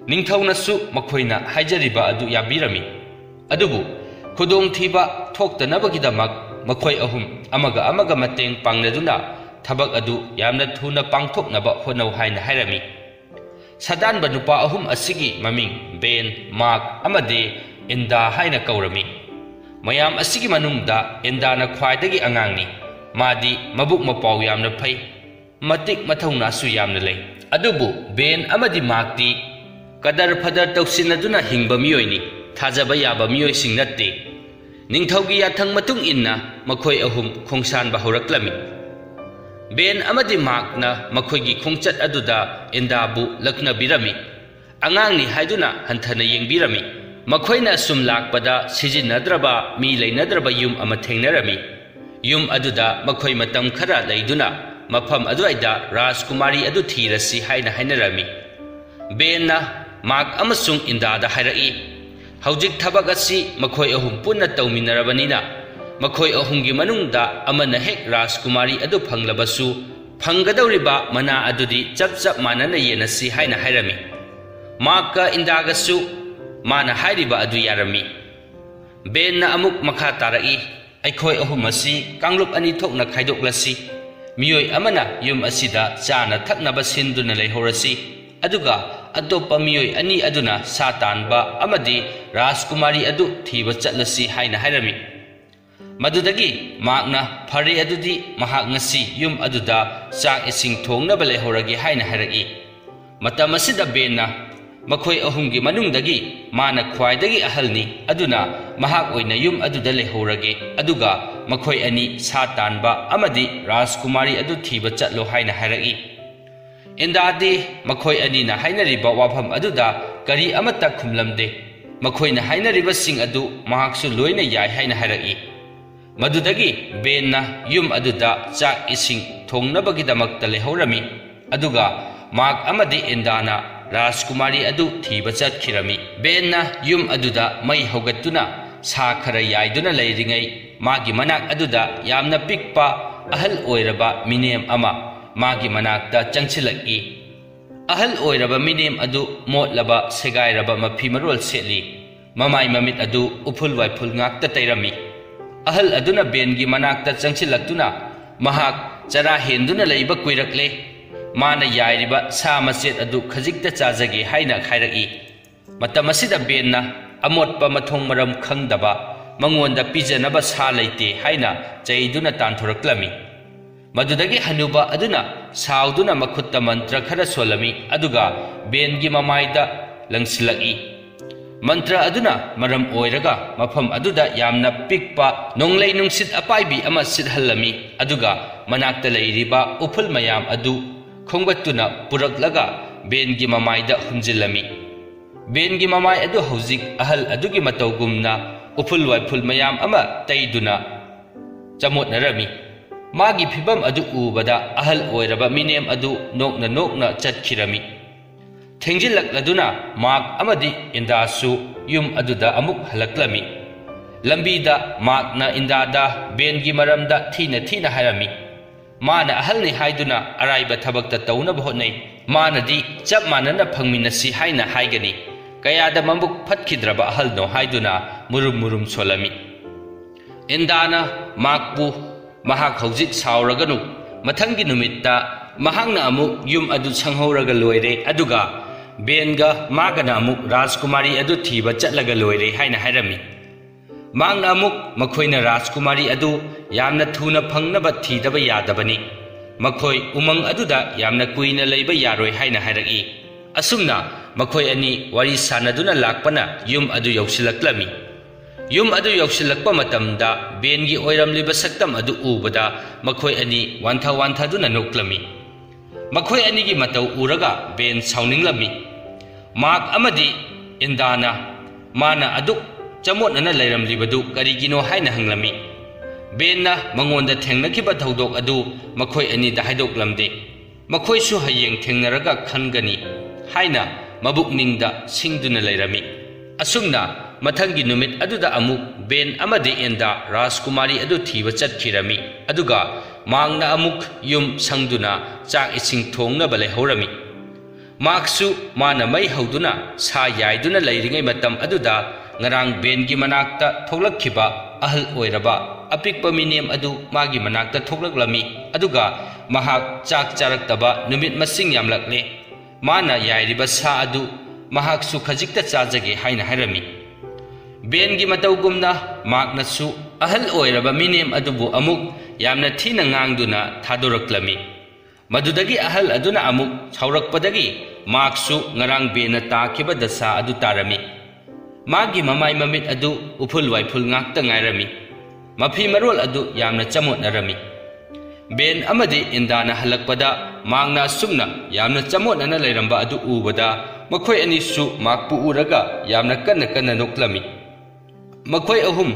ꯅꯤꯡꯊꯧꯅꯁꯨ ꯃꯈꯣꯏꯅ ꯍꯥꯏꯖꯔꯤꯕ ꯑꯗꯨ ꯌꯥꯕꯤꯔꯝꯃꯤ꯫ ꯑꯗꯨꯕꯨ ꯈꯨꯗꯣꯡꯊꯤꯕ ꯊꯣꯛꯇꯅꯕꯒꯤꯗꯃꯛ ꯃꯈꯣꯏ ꯑꯍꯨꯝ ꯑꯃꯒ ꯑꯃꯒ ꯃꯇꯦꯡ ꯄꯥꯡꯅꯗꯨꯅ ꯊꯕꯛ ꯑꯗꯨ ꯌꯥꯝꯅ ꯊꯨꯅ ꯄꯥꯡꯊꯣꯛꯅꯕ ꯍꯣꯠꯅꯧ ꯍꯥꯏꯅ ꯍꯥꯏꯔꯝꯃꯤ꯫ ꯁꯗꯥꯟꯕ ꯅꯨꯄꯥ ꯑꯍꯨꯝ ꯑꯁꯤꯒꯤ ꯃꯃꯤꯡ ꯕꯦꯟ, ꯃꯥꯔꯛ ꯑꯃꯗꯤ ꯏꯟꯗꯥ ꯍꯥꯏꯅ ꯀꯧꯔꯝꯃꯤ꯫ ꯃꯌꯥꯝ ꯑꯁꯤꯒꯤ ꯃꯅꯨꯡꯗ ꯏꯟꯗꯥꯅ ꯈ꯭ꯋꯥꯏꯗꯒꯤ ꯑꯉꯥꯡꯅꯤ꯫ ꯃꯥꯗꯤ ꯃꯕꯨꯛ ꯃꯄꯥꯎ ꯌꯥꯝꯅ ꯐꯩ, ꯃꯇꯤꯛ ꯃꯊꯧꯅꯥꯁꯨ ꯌꯥꯝꯅ ꯂꯩ꯫ ꯑꯗꯨꯕꯨ ꯕꯦꯟ ꯑꯃꯗꯤ ꯃꯥꯔꯛꯇꯤ ꯀꯗꯔ ꯐꯗꯔ ꯇꯧꯁꯤꯟꯅꯗꯨꯅ ꯍꯤꯡꯕ ꯃꯤꯑꯣꯏꯅꯤ, ꯊꯥꯖꯕ ꯌꯥꯕ ꯃꯤꯑꯣꯏꯁꯤꯡ ꯅꯠꯇꯦ꯫ ꯅꯤꯡꯊꯧꯒꯤ ꯌꯥꯊꯪ ꯃꯇꯨꯡ ꯏꯟꯅ ꯃꯈꯣꯏ ꯑꯍꯨꯝ ꯈꯣꯡꯁꯥꯟꯕ ꯍꯧꯔꯛꯂꯝꯃꯤ꯫ ꯕꯦꯟ ꯑꯃꯗꯤ ꯃꯥꯔꯛꯅ ꯃꯈꯣꯏꯒꯤ ꯈꯣꯡꯆꯠ ꯑꯗꯨꯗ ꯏꯟꯗꯥꯕꯨ ꯂꯛꯅꯕꯤꯔꯝꯃꯤ꯫ ꯑꯉꯥꯡꯅꯤ ꯍꯥꯏꯗꯨꯅ ꯍꯟꯊꯅ ꯌꯦꯡꯕꯤꯔꯝꯃꯤ꯫ ꯃꯈꯣꯏꯅ ꯑꯁꯨꯝ ꯂꯥꯛꯄꯗ ꯁꯤꯖꯤꯟꯅꯗ꯭ꯔꯕ, ꯃꯤ ꯂꯩꯅꯗ꯭ꯔꯕ ꯌꯨꯝ ꯑꯃ ꯊꯦꯡꯅꯔꯝꯃꯤ꯫ ꯌꯨꯝ ꯑꯗꯨꯗ ꯃꯈꯣꯏ ꯃꯇꯝ ꯈꯔ ꯂꯩꯗꯨꯅ ꯃꯐꯝ ꯑꯗꯨꯋꯥꯏꯗ ꯔꯥꯖꯀꯨꯃꯥꯔꯤ ꯑꯗꯨ ꯊꯤꯔꯁꯤ ꯍꯥꯏꯅ ꯍꯥꯏꯅꯔꯝꯃꯤ꯫ ꯕꯦꯟꯅ ꯃꯥꯔꯛ ꯑꯃꯁꯨꯡ ꯏꯟꯗꯥꯗ ꯍꯥꯏꯔꯛꯏ, "ꯍꯧꯖꯤꯛ ꯊꯕꯛ ꯑꯁꯤ ꯃꯈꯣꯏ ꯑꯍꯨꯝ ꯄꯨꯟꯅ ꯇꯧꯃꯤꯟꯅꯔꯕꯅꯤꯅ, ꯃꯈꯣꯏ ꯑꯍꯨꯝꯒꯤ ꯃꯅꯨꯡꯗ ꯑꯃꯅ ꯍꯦꯛ ꯔꯥꯖꯀꯨꯃꯥꯔꯤ ꯑꯗꯨ ꯐꯪꯂꯕꯁꯨ, ꯐꯪꯒꯗꯧꯔꯤꯕ ꯃꯅꯥ ꯑꯗꯨꯗꯤ ꯆꯞ ꯆꯞ ꯃꯥꯟꯅꯅ ꯌꯦꯟꯅꯁꯤ" ꯍꯥꯏꯅ ꯍꯥꯏꯔꯝꯃꯤ꯫ ꯃꯥꯔꯛꯀ ꯏꯟꯗꯥꯒꯁꯨ ꯃꯥꯅ ꯍꯥꯏꯔꯤꯕ ꯑꯗꯨ ꯌꯥꯔꯝꯃꯤ꯫ ꯕꯦꯟꯅ ꯑꯃꯨꯛ ꯃꯈꯥ ꯇꯥꯔꯛꯏ, "ꯑꯩꯈꯣꯏ ꯑꯍꯨꯝ ꯑꯁꯤ ꯀꯥꯡꯂꯨꯞ ꯑꯅꯤ ꯊꯣꯛꯅ ꯈꯥꯏꯗꯣꯛꯂꯁꯤ꯫ ꯃꯤꯑꯣꯏ ꯑꯃꯅ ꯌꯨꯝ ꯑꯁꯤꯗ ꯆꯥꯅ ꯊꯛꯅꯕ ꯁꯤꯟꯗꯨꯅ ꯂꯩꯍꯧꯔꯁꯤ, ꯑꯗꯨꯒ ꯑꯇꯣꯞꯄ ꯃꯤꯑꯣꯏ ꯑꯅꯤ ꯑꯗꯨꯅ ꯁꯥ ꯇꯥꯟꯕ ꯑꯃꯗꯤ ꯔꯥꯖꯀꯨꯃꯥꯔꯤ ꯑꯗꯨ ꯊꯤꯕ ꯆꯠꯂꯁꯤ" ꯍꯥꯏꯅ ꯍꯥꯏꯔꯝꯃꯤ꯫ ꯃꯗꯨꯗꯒꯤ ꯃꯥꯔꯛꯅ, "ꯐꯔꯦ, ꯑꯗꯨꯗꯤ ꯃꯍꯥꯛ ꯉꯁꯤ ꯌꯨꯝ ꯑꯗꯨꯗ ꯆꯥꯛ ꯏꯁꯤꯡ ꯊꯣꯡꯅꯕ ꯂꯩꯍꯧꯔꯒꯦ" ꯍꯥꯏꯅ ꯍꯥꯏꯔꯛꯏ꯫ ꯃꯇꯝ ꯑꯁꯤꯗ ꯕꯦꯟꯅ, ꯃꯈꯣꯏ ꯑꯍꯨꯝꯒꯤ ꯃꯅꯨꯡꯗꯒꯤ ꯃꯥꯅ ꯈ꯭ꯋꯥꯏꯗꯒꯤ ꯑꯍꯜꯅꯤ, ꯑꯗꯨꯅ ꯃꯍꯥꯛ ꯑꯣꯏꯅ ꯌꯨꯝ ꯑꯗꯨꯗ ꯂꯩꯍꯧꯔꯒꯦ, ꯑꯗꯨꯒ ꯃꯈꯣꯏ ꯑꯅꯤ ꯁꯥ ꯇꯥꯟꯕ ꯑꯃꯗꯤ ꯔꯥꯖꯀꯨꯃꯥꯔꯤ ꯑꯗꯨ ꯊꯤꯕ ꯆꯠꯂꯣ ꯍꯥꯏꯅ ꯍꯥꯏꯔꯛꯏ꯫ ꯏꯟꯗꯥꯗꯤ ꯃꯈꯣꯏ ꯑꯅꯤꯅ ꯍꯥꯏꯅꯔꯤꯕ ꯋꯥꯐꯝ ꯑꯗꯨꯗ ꯀꯔꯤ ꯑꯃꯠꯇ ꯈꯨꯝꯂꯝꯗꯦ꯫ ꯃꯈꯣꯏꯅ ꯍꯥꯏꯅꯔꯤꯕꯁꯤꯡ ꯑꯗꯨ ꯃꯍꯥꯛꯁꯨ ꯂꯣꯏꯅ ꯌꯥꯏ ꯍꯥꯏꯅ ꯍꯥꯏꯔꯛꯏ꯫ ꯃꯗꯨꯗꯒꯤ ꯕꯦꯟꯅ ꯌꯨꯝ ꯑꯗꯨꯗ ꯆꯥꯛ ꯏꯁꯤꯡ ꯊꯣꯡꯅꯕꯒꯤꯗꯃꯛꯇ ꯂꯩꯍꯧꯔꯝꯃꯤ, ꯑꯗꯨꯒ ꯃꯥꯛ ꯑꯃꯗꯤ ꯏꯟꯗꯥꯅ ꯔꯥꯖꯀꯨꯃꯥꯔꯤ ꯑꯗꯨ ꯊꯤꯕ ꯆꯠꯈꯤꯔꯝꯃꯤ꯫ ꯕꯦꯟꯅ ꯌꯨꯝ ꯑꯗꯨꯗ ꯃꯩ ꯍꯧꯒꯠꯇꯨꯅ ꯁꯥ ꯈꯔ ꯌꯥꯏꯗꯨꯅ ꯂꯩꯔꯤꯉꯩ, ꯃꯥꯒꯤ ꯃꯅꯥꯛ ꯑꯗꯨꯗ ꯌꯥꯝꯅ ꯄꯤꯛꯄ ꯑꯍꯜ ꯑꯣꯏꯔꯕ ꯃꯤꯅꯦꯝ ꯑꯃ ꯃꯥꯒꯤ ꯃꯅꯥꯛꯇ ꯆꯪꯁꯤꯜꯂꯛꯏ꯫ ꯑꯍꯜ ꯑꯣꯏꯔꯕ ꯃꯤꯅꯦꯝ ꯑꯗꯨ ꯃꯣꯠꯂꯕ ꯁꯦꯒꯥꯏꯔꯕ ꯃꯐꯤ ꯃꯔꯣꯜ ꯁꯦꯠꯂꯤ꯫ ꯃꯃꯥꯏ ꯃꯃꯤꯠ ꯑꯗꯨ ꯎꯐꯨꯜ ꯋꯥꯏꯐꯨꯜ ꯉꯥꯛꯇ ꯇꯩꯔꯝꯃꯤ꯫ ꯑꯍꯜ ꯑꯗꯨꯅ ꯕꯦꯟꯒꯤ ꯃꯅꯥꯛꯇ ꯆꯪꯁꯤꯜꯂꯛꯇꯨꯅ, ꯃꯍꯥꯛ ꯆꯔꯥ ꯍꯦꯟꯗꯨꯅ ꯂꯩꯕ ꯀꯨꯏꯔꯛꯂꯦ, ꯃꯥꯅ ꯌꯥꯏꯔꯤꯕ ꯁꯥ ꯃꯆꯦꯠ ꯑꯗꯨ ꯈꯖꯤꯛꯇ ꯆꯥꯖꯒꯦ ꯍꯥꯏꯅ ꯍꯥꯏꯔꯛꯏ꯫ ꯃꯇꯝ ꯑꯁꯤꯗ ꯕꯦꯟꯅ ꯑꯃꯣꯠꯄ ꯃꯊꯣꯡ ꯃꯔꯝ ꯈꯪꯗꯕ, ꯃꯉꯣꯟꯗ ꯄꯤꯖꯅꯕ ꯁꯥ ꯂꯩꯇꯦ ꯍꯥꯏꯅ ꯆꯩꯗꯨꯅ ꯇꯥꯟꯊꯣꯔꯛꯂꯝꯃꯤ꯫ ꯃꯗꯨꯗꯒꯤ ꯍꯅꯨꯕ ꯑꯗꯨꯅ ꯁꯥꯎꯗꯨꯅ ꯃꯈꯨꯠꯇ ꯃꯟꯇ꯭ꯔ ꯈꯔ ꯁꯣꯜꯂꯝꯃꯤ, ꯑꯗꯨꯒ ꯕꯦꯟꯒꯤ ꯃꯃꯥꯏꯗ ꯂꯪꯁꯤꯜꯂꯛꯏ꯫ ꯃꯟꯇ꯭ꯔ ꯑꯗꯨꯅ ꯃꯔꯝ ꯑꯣꯏꯔꯒ ꯃꯐꯝ ꯑꯗꯨꯗ ꯌꯥꯝꯅ ꯄꯤꯛꯄ ꯅꯣꯡꯂꯩ ꯅꯨꯡꯁꯤꯠ ꯑꯄꯥꯏꯕꯤ ꯑꯃ ꯁꯤꯠꯍꯜꯂꯝꯃꯤ, ꯑꯗꯨꯒ ꯃꯅꯥꯛꯇ ꯂꯩꯔꯤꯕ ꯎꯐꯨꯜ ꯃꯌꯥꯝ ꯑꯗꯨ ꯈꯣꯝꯒꯠꯇꯨꯅ ꯄꯨꯔꯛꯂꯒ ꯕꯦꯟꯒꯤ ꯃꯃꯥꯏꯗ ꯍꯨꯝꯖꯤꯜꯂꯝꯃꯤ꯫ ꯕꯦꯟꯒꯤ ꯃꯃꯥꯏ ꯑꯗꯨ ꯍꯧꯖꯤꯛ ꯑꯍꯜ ꯑꯗꯨꯒꯤ ꯃꯇꯧꯒꯨꯝꯅ ꯎꯐꯨꯜ ꯋꯥꯏꯐꯨꯜ ꯃꯌꯥꯝ ꯑꯃ ꯇꯩꯗꯨꯅ ꯆꯃꯣꯠꯅꯔꯝꯃꯤ꯫ ꯃꯥꯒꯤ ꯐꯤꯚꯝ ꯑꯗꯨ ꯎꯕꯗ ꯑꯍꯜ ꯑꯣꯏꯔꯕ ꯃꯤꯅꯦꯝ ꯑꯗꯨ ꯅꯣꯛꯅ ꯅꯣꯛꯅ ꯆꯠꯈꯤꯔꯝꯃꯤ꯫ ꯊꯦꯡꯖꯤꯜꯂꯛꯂꯗꯨꯅ ꯃꯥꯛ ꯑꯃꯗꯤ ꯏꯟꯗꯥꯁꯨ ꯌꯨꯝ ꯑꯗꯨꯗ ꯑꯃꯨꯛ ꯍꯜꯂꯛꯂꯝꯃꯤ꯫ ꯂꯝꯕꯤꯗ ꯃꯥꯛꯅ ꯏꯟꯗꯥꯗ ꯕꯦꯟꯒꯤ ꯃꯔꯝꯗ ꯊꯤꯅ ꯊꯤꯅ ꯍꯥꯏꯔꯝꯃꯤ꯫ ꯃꯥꯅ ꯑꯍꯜꯅꯤ ꯍꯥꯏꯗꯨꯅ ꯑꯔꯥꯏꯕ ꯊꯕꯛꯇ ꯇꯧꯅꯕ ꯍꯣꯠꯅꯩ꯫ ꯃꯥꯅꯗꯤ ꯆꯞ ꯃꯥꯟꯅꯅ ꯐꯪꯃꯤꯟꯅꯁꯤ ꯍꯥꯏꯅ ꯍꯥꯏꯒꯅꯤ꯫ ꯀꯌꯥꯗ ꯃꯕꯨꯛ ꯐꯠꯈꯤꯗ꯭ꯔꯕ ꯑꯍꯜꯅꯣ ꯍꯥꯏꯗꯨꯅ ꯃꯨꯔꯨꯝ ꯃꯨꯔꯨꯝ ꯁꯣꯜꯂꯝꯃꯤ꯫ ꯏꯟꯗꯥꯅ ꯃꯥꯛꯄꯨ, "ꯃꯍꯥꯛ ꯍꯧꯖꯤꯛ ꯁꯥꯎꯔꯒꯅꯨ, ꯃꯊꯪꯒꯤ ꯅꯨꯃꯤꯠꯇ ꯃꯍꯥꯛꯅ ꯑꯃꯨꯛ ꯌꯨꯝ ꯑꯗꯨ ꯁꯪꯍꯧꯔꯒ ꯂꯣꯏꯔꯦ, ꯑꯗꯨꯒ ꯕꯦꯟꯒ ꯃꯥꯒꯅ ꯑꯃꯨꯛ ꯔꯥꯖꯀꯨꯃꯥꯔꯤ ꯑꯗꯨ ꯊꯤꯕ ꯆꯠꯂꯒ ꯂꯣꯏꯔꯦ" ꯍꯥꯏꯅ ꯍꯥꯏꯔꯝꯃꯤ꯫ ꯃꯥꯛꯅ ꯑꯃꯨꯛ ꯃꯈꯣꯏꯅ ꯔꯥꯖꯀꯨꯃꯥꯔꯤ ꯑꯗꯨ ꯌꯥꯝꯅ ꯊꯨꯅ ꯐꯪꯅꯕ ꯊꯤꯗꯕ ꯌꯥꯗꯕꯅꯤ꯫ ꯃꯈꯣꯏ ꯎꯃꯪ ꯑꯗꯨꯗ ꯌꯥꯝꯅ ꯀꯨꯏꯅ ꯂꯩꯕ ꯌꯥꯔꯣꯏ ꯍꯥꯏꯅ ꯍꯥꯏꯔꯛꯏ꯫ ꯑꯁꯨꯝꯅ ꯃꯈꯣꯏ ꯑꯅꯤ ꯋꯥꯔꯤ ꯁꯥꯟꯅꯗꯨꯅ ꯂꯥꯛꯄꯅ ꯌꯨꯝ ꯑꯗꯨ ꯌꯧꯁꯤꯜꯂꯛꯂꯝꯃꯤ꯫ ꯌꯨꯝ ꯑꯗꯨ ꯌꯧꯁꯤꯜꯂꯛꯄ ꯃꯇꯝꯗ ꯕꯦꯟꯒꯤ ꯑꯣꯏꯔꯝꯂꯤꯕ ꯁꯛꯇꯝ ꯑꯗꯨ ꯎꯕꯗ ꯃꯈꯣꯏ ꯑꯅꯤ ꯋꯥꯟꯊ ꯋꯥꯟꯊꯗꯨꯅ ꯅꯣꯛꯂꯝꯃꯤ꯫ ꯃꯈꯣꯏ ꯑꯅꯤꯒꯤ ꯃꯇꯧ ꯎꯔꯒ ꯕꯦꯟ ꯁꯥꯎꯅꯤꯡꯂꯝꯃꯤ꯫ ꯃꯥꯔꯛ ꯑꯃꯗꯤ ꯏꯟꯗꯥꯅ ꯃꯥꯅ ꯑꯗꯨꯛ ꯆꯃꯣꯠꯅꯅ ꯂꯩꯔꯝꯂꯤꯕꯗꯨ ꯀꯔꯤꯒꯤꯅꯣ ꯍꯥꯏꯅ ꯍꯪꯂꯝꯃꯤ꯫ ꯕꯦꯟꯅ ꯃꯉꯣꯟꯗ ꯊꯦꯡꯅꯈꯤꯕ ꯊꯧꯗꯣꯛ ꯑꯗꯨ ꯃꯈꯣꯏ ꯑꯅꯤꯗ ꯍꯥꯏꯗꯣꯛꯂꯝꯗꯦ꯫ ꯃꯈꯣꯏꯁꯨ ꯍꯌꯦꯡ ꯊꯦꯡꯅꯔꯒ ꯈꯟꯒꯅꯤ ꯍꯥꯏꯅ ꯃꯕꯨꯛꯅꯤꯡꯗ ꯁꯤꯡꯗꯨꯅ ꯂꯩꯔꯝꯃꯤ꯫ ꯑꯁꯨꯝꯅ ꯃꯊꯪꯒꯤ ꯅꯨꯃꯤꯠ ꯑꯗꯨꯗ ꯑꯃꯨꯛ ꯕꯦꯟ ꯑꯃꯗꯤ ꯏꯟꯗꯥ ꯔꯥꯖꯀꯨꯃꯥꯔꯤ ꯑꯗꯨ ꯊꯤꯕ ꯆꯠꯈꯤꯔꯝꯃꯤ, ꯑꯗꯨꯒ ꯃꯥꯔꯛꯅ ꯑꯃꯨꯛ ꯌꯨꯝ ꯁꯪꯗꯨꯅ ꯆꯥꯛ ꯏꯁꯤꯡ ꯊꯣꯡꯅꯕ ꯂꯩꯍꯧꯔꯝꯃꯤ꯫ ꯃꯥꯔꯛꯁꯨ ꯃꯥꯅ ꯃꯩ ꯍꯧꯗꯨꯅ ꯁꯥ ꯌꯥꯏꯗꯨꯅ ꯂꯩꯔꯤꯉꯩ ꯃꯇꯝ ꯑꯗꯨꯗ ꯉꯔꯥꯡ ꯕꯦꯟꯒꯤ ꯃꯅꯥꯛꯇ ꯊꯣꯛꯂꯛꯈꯤꯕ ꯑꯍꯜ ꯑꯣꯏꯔꯕ ꯑꯄꯤꯛꯄ ꯃꯤꯅꯦꯝ ꯑꯗꯨ ꯃꯥꯒꯤ ꯃꯅꯥꯛꯇ ꯊꯣꯛꯂꯛꯂꯝꯃꯤ, ꯑꯗꯨꯒ ꯃꯍꯥꯛ ꯆꯥꯛ ꯆꯥꯔꯛꯇꯕ ꯅꯨꯃꯤꯠ ꯃꯁꯤꯡ ꯌꯥꯝꯂꯛꯂꯦ, ꯃꯥꯅ ꯌꯥꯏꯔꯤꯕ ꯁꯥ ꯑꯗꯨ ꯃꯍꯥꯛꯁꯨ ꯈꯖꯤꯛꯇ ꯆꯥꯖꯒꯦ ꯍꯥꯏꯅ ꯍꯥꯏꯔꯝꯃꯤ꯫ ꯕꯦꯟꯒꯤ ꯃꯇꯧꯒꯨꯝꯅ ꯃꯥꯔꯛꯅꯁꯨ ꯑꯍꯜ ꯑꯣꯏꯔꯕ ꯃꯤꯅꯦꯝ ꯑꯗꯨꯕꯨ ꯑꯃꯨꯛ ꯌꯥꯝꯅ ꯊꯤꯅ ꯉꯥꯡꯗꯨꯅ ꯊꯥꯗꯣꯔꯛꯂꯝꯃꯤ꯫ ꯃꯗꯨꯗꯒꯤ ꯑꯍꯜ ꯑꯗꯨꯅ ꯑꯃꯨꯛ ꯁꯥꯎꯔꯛꯄꯗꯒꯤ ꯃꯥꯔꯛꯁꯨ ꯉꯔꯥꯡ ꯕꯦꯟꯅ ꯇꯥꯈꯤꯕ ꯗꯁꯥ ꯑꯗꯨ ꯇꯥꯔꯝꯃꯤ꯫ ꯃꯥꯒꯤ ꯃꯃꯥꯏ ꯃꯃꯤꯠ ꯑꯗꯨ ꯎꯐꯨꯜ ꯋꯥꯏꯐꯨꯜ ꯉꯥꯛꯇ ꯉꯥꯏꯔꯝꯃꯤ꯫ ꯃꯐꯤ ꯃꯔꯣꯜ ꯑꯗꯨ ꯌꯥꯝꯅ ꯆꯃꯣꯠꯅꯔꯝꯃꯤ꯫ ꯕꯦꯟ ꯑꯃꯗꯤ ꯏꯟꯗꯥꯅ ꯍꯜꯂꯛꯄꯗ ꯃꯥꯔꯛꯅ ꯑꯁꯨꯝꯅ ꯌꯥꯝꯅ ꯆꯃꯣꯠꯅꯅ ꯂꯩꯔꯝꯕ ꯑꯗꯨ ꯎꯕꯗ ꯃꯈꯣꯏ ꯑꯅꯤꯁꯨ ꯃꯥꯔꯛꯄꯨ ꯎꯔꯒ ꯌꯥꯝꯅ ꯀꯟꯅ ꯀꯟꯅ ꯅꯣꯛꯂꯝꯃꯤ꯫ ꯃꯈꯣꯏ ꯑꯍꯨꯝ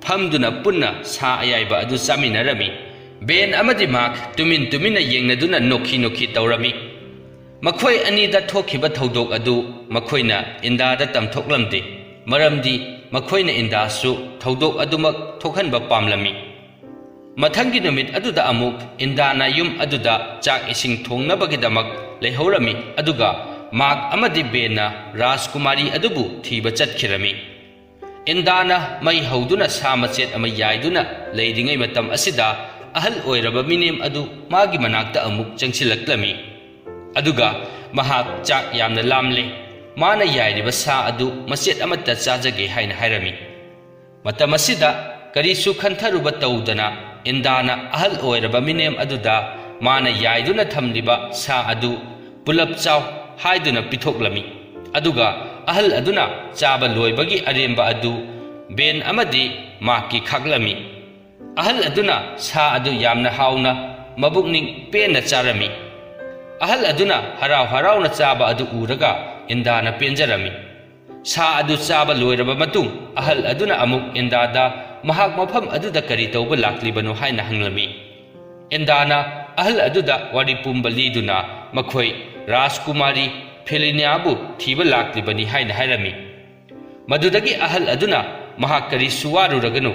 ꯐꯝꯗꯨꯅ ꯄꯨꯟꯅ ꯁꯥ ꯑꯌꯥꯏꯕ ꯑꯗꯨ ꯆꯥꯃꯤꯟꯅꯔꯝꯃꯤ꯫ ꯕꯦꯟ ꯑꯃꯗꯤ ꯃꯥꯔꯛ ꯇꯨꯃꯤꯟ ꯇꯨꯃꯤꯟꯅ ꯌꯦꯡꯅꯗꯨꯅ ꯅꯣꯛꯈꯤ ꯅꯣꯛꯈꯤ ꯇꯧꯔꯝꯃꯤ꯫ ꯃꯈꯣꯏ ꯑꯅꯤꯗ ꯊꯣꯛꯈꯤꯕ ꯊꯧꯗꯣꯛ ꯑꯗꯨ ꯃꯈꯣꯏꯅ ꯏꯟꯗꯥꯗ ꯇꯝꯊꯣꯛꯂꯝꯗꯦ, ꯃꯔꯝꯗꯤ ꯃꯈꯣꯏꯅ ꯏꯟꯗꯥꯁꯨ ꯊꯧꯗꯣꯛ ꯑꯗꯨꯃꯛ ꯊꯣꯛꯍꯟꯕ ꯄꯥꯝꯂꯝꯃꯤ꯫ ꯃꯊꯪꯒꯤ ꯅꯨꯃꯤꯠ ꯑꯗꯨꯗ ꯑꯃꯨꯛ ꯏꯟꯗꯥꯅ ꯌꯨꯝ ꯑꯗꯨꯗ ꯆꯥꯛ ꯏꯁꯤꯡ ꯊꯣꯡꯅꯕꯒꯤꯗꯃꯛ ꯂꯩꯍꯧꯔꯝꯃꯤ, ꯑꯗꯨꯒ ꯃꯥꯔꯛ ꯑꯃꯗꯤ ꯕꯦꯟꯅ ꯔꯥꯖꯀꯨꯃꯥꯔꯤ ꯑꯗꯨꯕꯨ ꯊꯤꯕ ꯆꯠꯈꯤꯔꯝꯃꯤ꯫ ꯏꯟꯗꯥꯅ ꯃꯩ ꯍꯧꯗꯨꯅ ꯁꯥ ꯃꯆꯦꯠ ꯑꯃ ꯌꯥꯏꯗꯨꯅ ꯂꯩꯔꯤꯉꯩ ꯃꯇꯝ ꯑꯁꯤꯗ ꯑꯍꯜ ꯑꯣꯏꯔꯕ ꯃꯤꯅꯦꯝ ꯑꯗꯨ ꯃꯥꯒꯤ ꯃꯅꯥꯛꯇ ꯑꯃꯨꯛ ꯆꯪꯁꯤꯜꯂꯛꯂꯝꯃꯤ꯫ ꯑꯗꯨꯒ ꯃꯍꯥꯛ ꯆꯥꯛ ꯌꯥꯝꯅ ꯂꯥꯝꯂꯦ, ꯃꯥꯅ ꯌꯥꯏꯔꯤꯕ ꯁꯥ ꯑꯗꯨ ꯃꯆꯦꯠ ꯑꯃꯠꯇ ꯆꯥꯖꯒꯦ ꯍꯥꯏꯅ ꯍꯥꯏꯔꯝꯃꯤ꯫ ꯃꯇꯝ ꯑꯁꯤꯗ ꯀꯔꯤꯁꯨ ꯈꯟꯊꯔꯨꯕ ꯇꯧꯗꯅ ꯏꯟꯗꯥꯅ ꯑꯍꯜ ꯑꯣꯏꯔꯕ ꯃꯤꯅꯦꯝ ꯑꯗꯨꯗ ꯃꯥꯅ ꯌꯥꯏꯗꯨꯅ ꯊꯝꯂꯤꯕ ꯁꯥ ꯑꯗꯨ ꯄꯨꯂꯞ ꯆꯥꯎ ꯍꯥꯏꯗꯨꯅ ꯄꯤꯊꯣꯛꯂꯝꯃꯤ꯫ ꯑꯗꯨꯒ ꯑꯍꯜ ꯑꯗꯨꯅ ꯆꯥꯕ ꯂꯣꯏꯕꯒꯤ ꯑꯔꯦꯝꯕ ꯑꯗꯨ ꯕꯦꯟ ꯑꯃꯗꯤ ꯃꯥꯛꯀꯤ ꯈꯥꯛꯂꯝꯃꯤ꯫ ꯑꯍꯜ ꯑꯗꯨꯅ ꯁꯥ ꯑꯗꯨ ꯌꯥꯝꯅ ꯍꯥꯎꯅ, ꯃꯕꯨꯛꯅꯤꯡ ꯄꯦꯟꯅ ꯆꯥꯔꯝꯃꯤ꯫ ꯑꯍꯜ ꯑꯗꯨꯅ ꯍꯔꯥꯎ ꯍꯔꯥꯎꯅ ꯆꯥꯕ ꯑꯗꯨ ꯎꯔꯒ ꯏꯟꯗꯥꯅ ꯄꯦꯟꯖꯔꯝꯃꯤ꯫ ꯁꯥ ꯑꯗꯨ ꯆꯥꯕ ꯂꯣꯏꯔꯕ ꯃꯇꯨꯡ, ꯑꯍꯜ ꯑꯗꯨꯅ ꯑꯃꯨꯛ ꯏꯟꯗꯥꯗ ꯃꯍꯥꯛ ꯃꯐꯝ ꯑꯗꯨꯗ ꯀꯔꯤ ꯇꯧꯕ ꯂꯥꯛꯂꯤꯕꯅꯣ ꯍꯥꯏꯅ ꯍꯪꯂꯝꯃꯤ꯫ ꯏꯟꯗꯥꯅ ꯑꯍꯜ ꯑꯗꯨꯗ ꯋꯥꯔꯤ ꯄꯨꯝꯕ ꯂꯤꯗꯨꯅ ꯃꯈꯣꯏ ꯔꯥꯖꯀꯨꯃꯥꯔꯤ ꯐꯦꯂꯤꯅꯤꯌꯥꯕꯨ ꯊꯤꯕ ꯂꯥꯛꯂꯤꯕꯅꯤ ꯍꯥꯏꯅ ꯍꯥꯏꯔꯝꯃꯤ꯫ ꯃꯗꯨꯗꯒꯤ ꯑꯍꯜ ꯑꯗꯨꯅ, "ꯃꯍꯥꯛ ꯀꯔꯤꯁꯨ ꯋꯥꯔꯨꯔꯒꯅꯨ,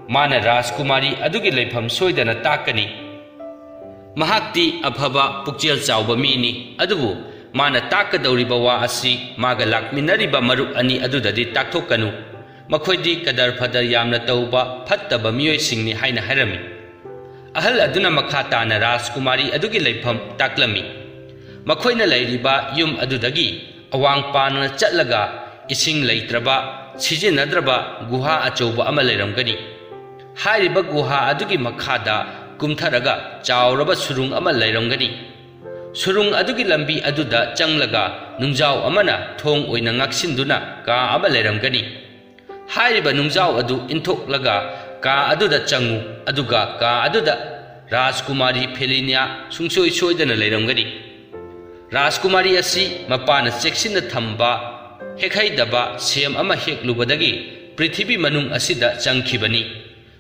ꯃꯥꯅ ꯔꯥꯖꯀꯨꯃꯥꯔꯤ ꯑꯗꯨꯒꯤ ꯂꯩꯐꯝ ꯁꯣꯏꯗꯅ ꯇꯥꯛꯀꯅꯤ꯫ ꯃꯍꯥꯛꯇꯤ ꯑꯐꯕ ꯄꯨꯛꯆꯦꯜ ꯆꯥꯎꯕ ꯃꯤꯅꯤ, ꯑꯗꯨꯕꯨ ꯃꯥꯅ ꯇꯥꯛꯀꯗꯧꯔꯤꯕ ꯋꯥ ꯑꯁꯤ ꯃꯥꯒ ꯂꯥꯛꯃꯤꯟꯅꯔꯤꯕ ꯃꯔꯨꯞ ꯑꯅꯤ ꯑꯗꯨꯗꯗꯤ ꯇꯥꯛꯊꯣꯛꯀꯅꯨ꯫ ꯃꯈꯣꯏꯗꯤ ꯀꯗꯔ ꯐꯗꯔ ꯌꯥꯝꯅ ꯇꯧꯕ ꯐꯠꯇꯕ ꯃꯤꯑꯣꯏꯁꯤꯡꯅꯤ" ꯍꯥꯏꯅ ꯍꯥꯏꯔꯝꯃꯤ꯫ ꯑꯍꯜ ꯑꯗꯨꯅ ꯃꯈꯥ ꯇꯥꯅ ꯔꯥꯖꯀꯨꯃꯥꯔꯤ ꯑꯗꯨꯒꯤ ꯂꯩꯐꯝ ꯇꯥꯛꯂꯝꯃꯤ꯫ ꯃꯈꯣꯏꯅ ꯂꯩꯔꯤꯕ ꯌꯨꯝ ꯑꯗꯨꯗꯒꯤ ꯑꯋꯥꯡ ꯄꯥꯡꯅ ꯆꯠꯂꯒ ꯏꯁꯤꯡ ꯂꯩꯇ꯭ꯔꯕ, ꯁꯤꯖꯤꯟꯅꯗ꯭ꯔꯕ ꯒꯨꯍꯥ ꯑꯆꯧꯕ ꯑꯃ ꯂꯩꯔꯝꯒꯅꯤ꯫ ꯍꯥꯏꯔꯤꯕ ꯒꯨꯍꯥ ꯑꯗꯨꯒꯤ ꯃꯈꯥꯗ ꯀꯨꯝꯊꯔꯒ ꯆꯥꯎꯔꯕ ꯁꯨꯔꯨꯡ ꯑꯃ ꯂꯩꯔꯝꯒꯅꯤ꯫ ꯁꯨꯔꯨꯡ ꯑꯗꯨꯒꯤ ꯂꯝꯕꯤ ꯑꯗꯨꯗ ꯆꯪꯂꯒ ꯅꯨꯡꯖꯥꯎ ꯑꯃꯅ ꯊꯣꯡ ꯑꯣꯏꯅ ꯉꯥꯛꯁꯤꯟꯗꯨꯅ ꯀꯥ ꯑꯃ ꯂꯩꯔꯝꯒꯅꯤ꯫ ꯍꯥꯏꯔꯤꯕ ꯅꯨꯡꯖꯥꯎ ꯑꯗꯨ ꯏꯟꯊꯣꯛꯂꯒ ꯀꯥ ꯑꯗꯨꯗ ꯆꯪꯉꯨ, ꯑꯗꯨꯒ ꯀꯥ ꯑꯗꯨꯗ ꯔꯥꯖꯀꯨꯃꯥꯔꯤ ꯐꯦꯂꯤꯅꯤꯌꯥ ꯁꯨꯡꯁꯣꯏ ꯁꯣꯏꯗꯅ ꯂꯩꯔꯝꯒꯅꯤ꯫ ꯔꯥꯖꯀꯨꯃꯥꯔꯤ ꯑꯁꯤ ꯃꯄꯥꯅ ꯆꯦꯛꯁꯤꯟꯅ ꯊꯝꯕ ꯍꯦꯛꯍꯩꯗꯕ ꯁꯦꯝ ꯑꯃ ꯍꯦꯛꯂꯨꯕꯗꯒꯤ ꯄ꯭ꯔꯤꯊꯤꯕꯤ ꯃꯅꯨꯡ ꯑꯁꯤꯗ ꯆꯪꯈꯤꯕꯅꯤ꯫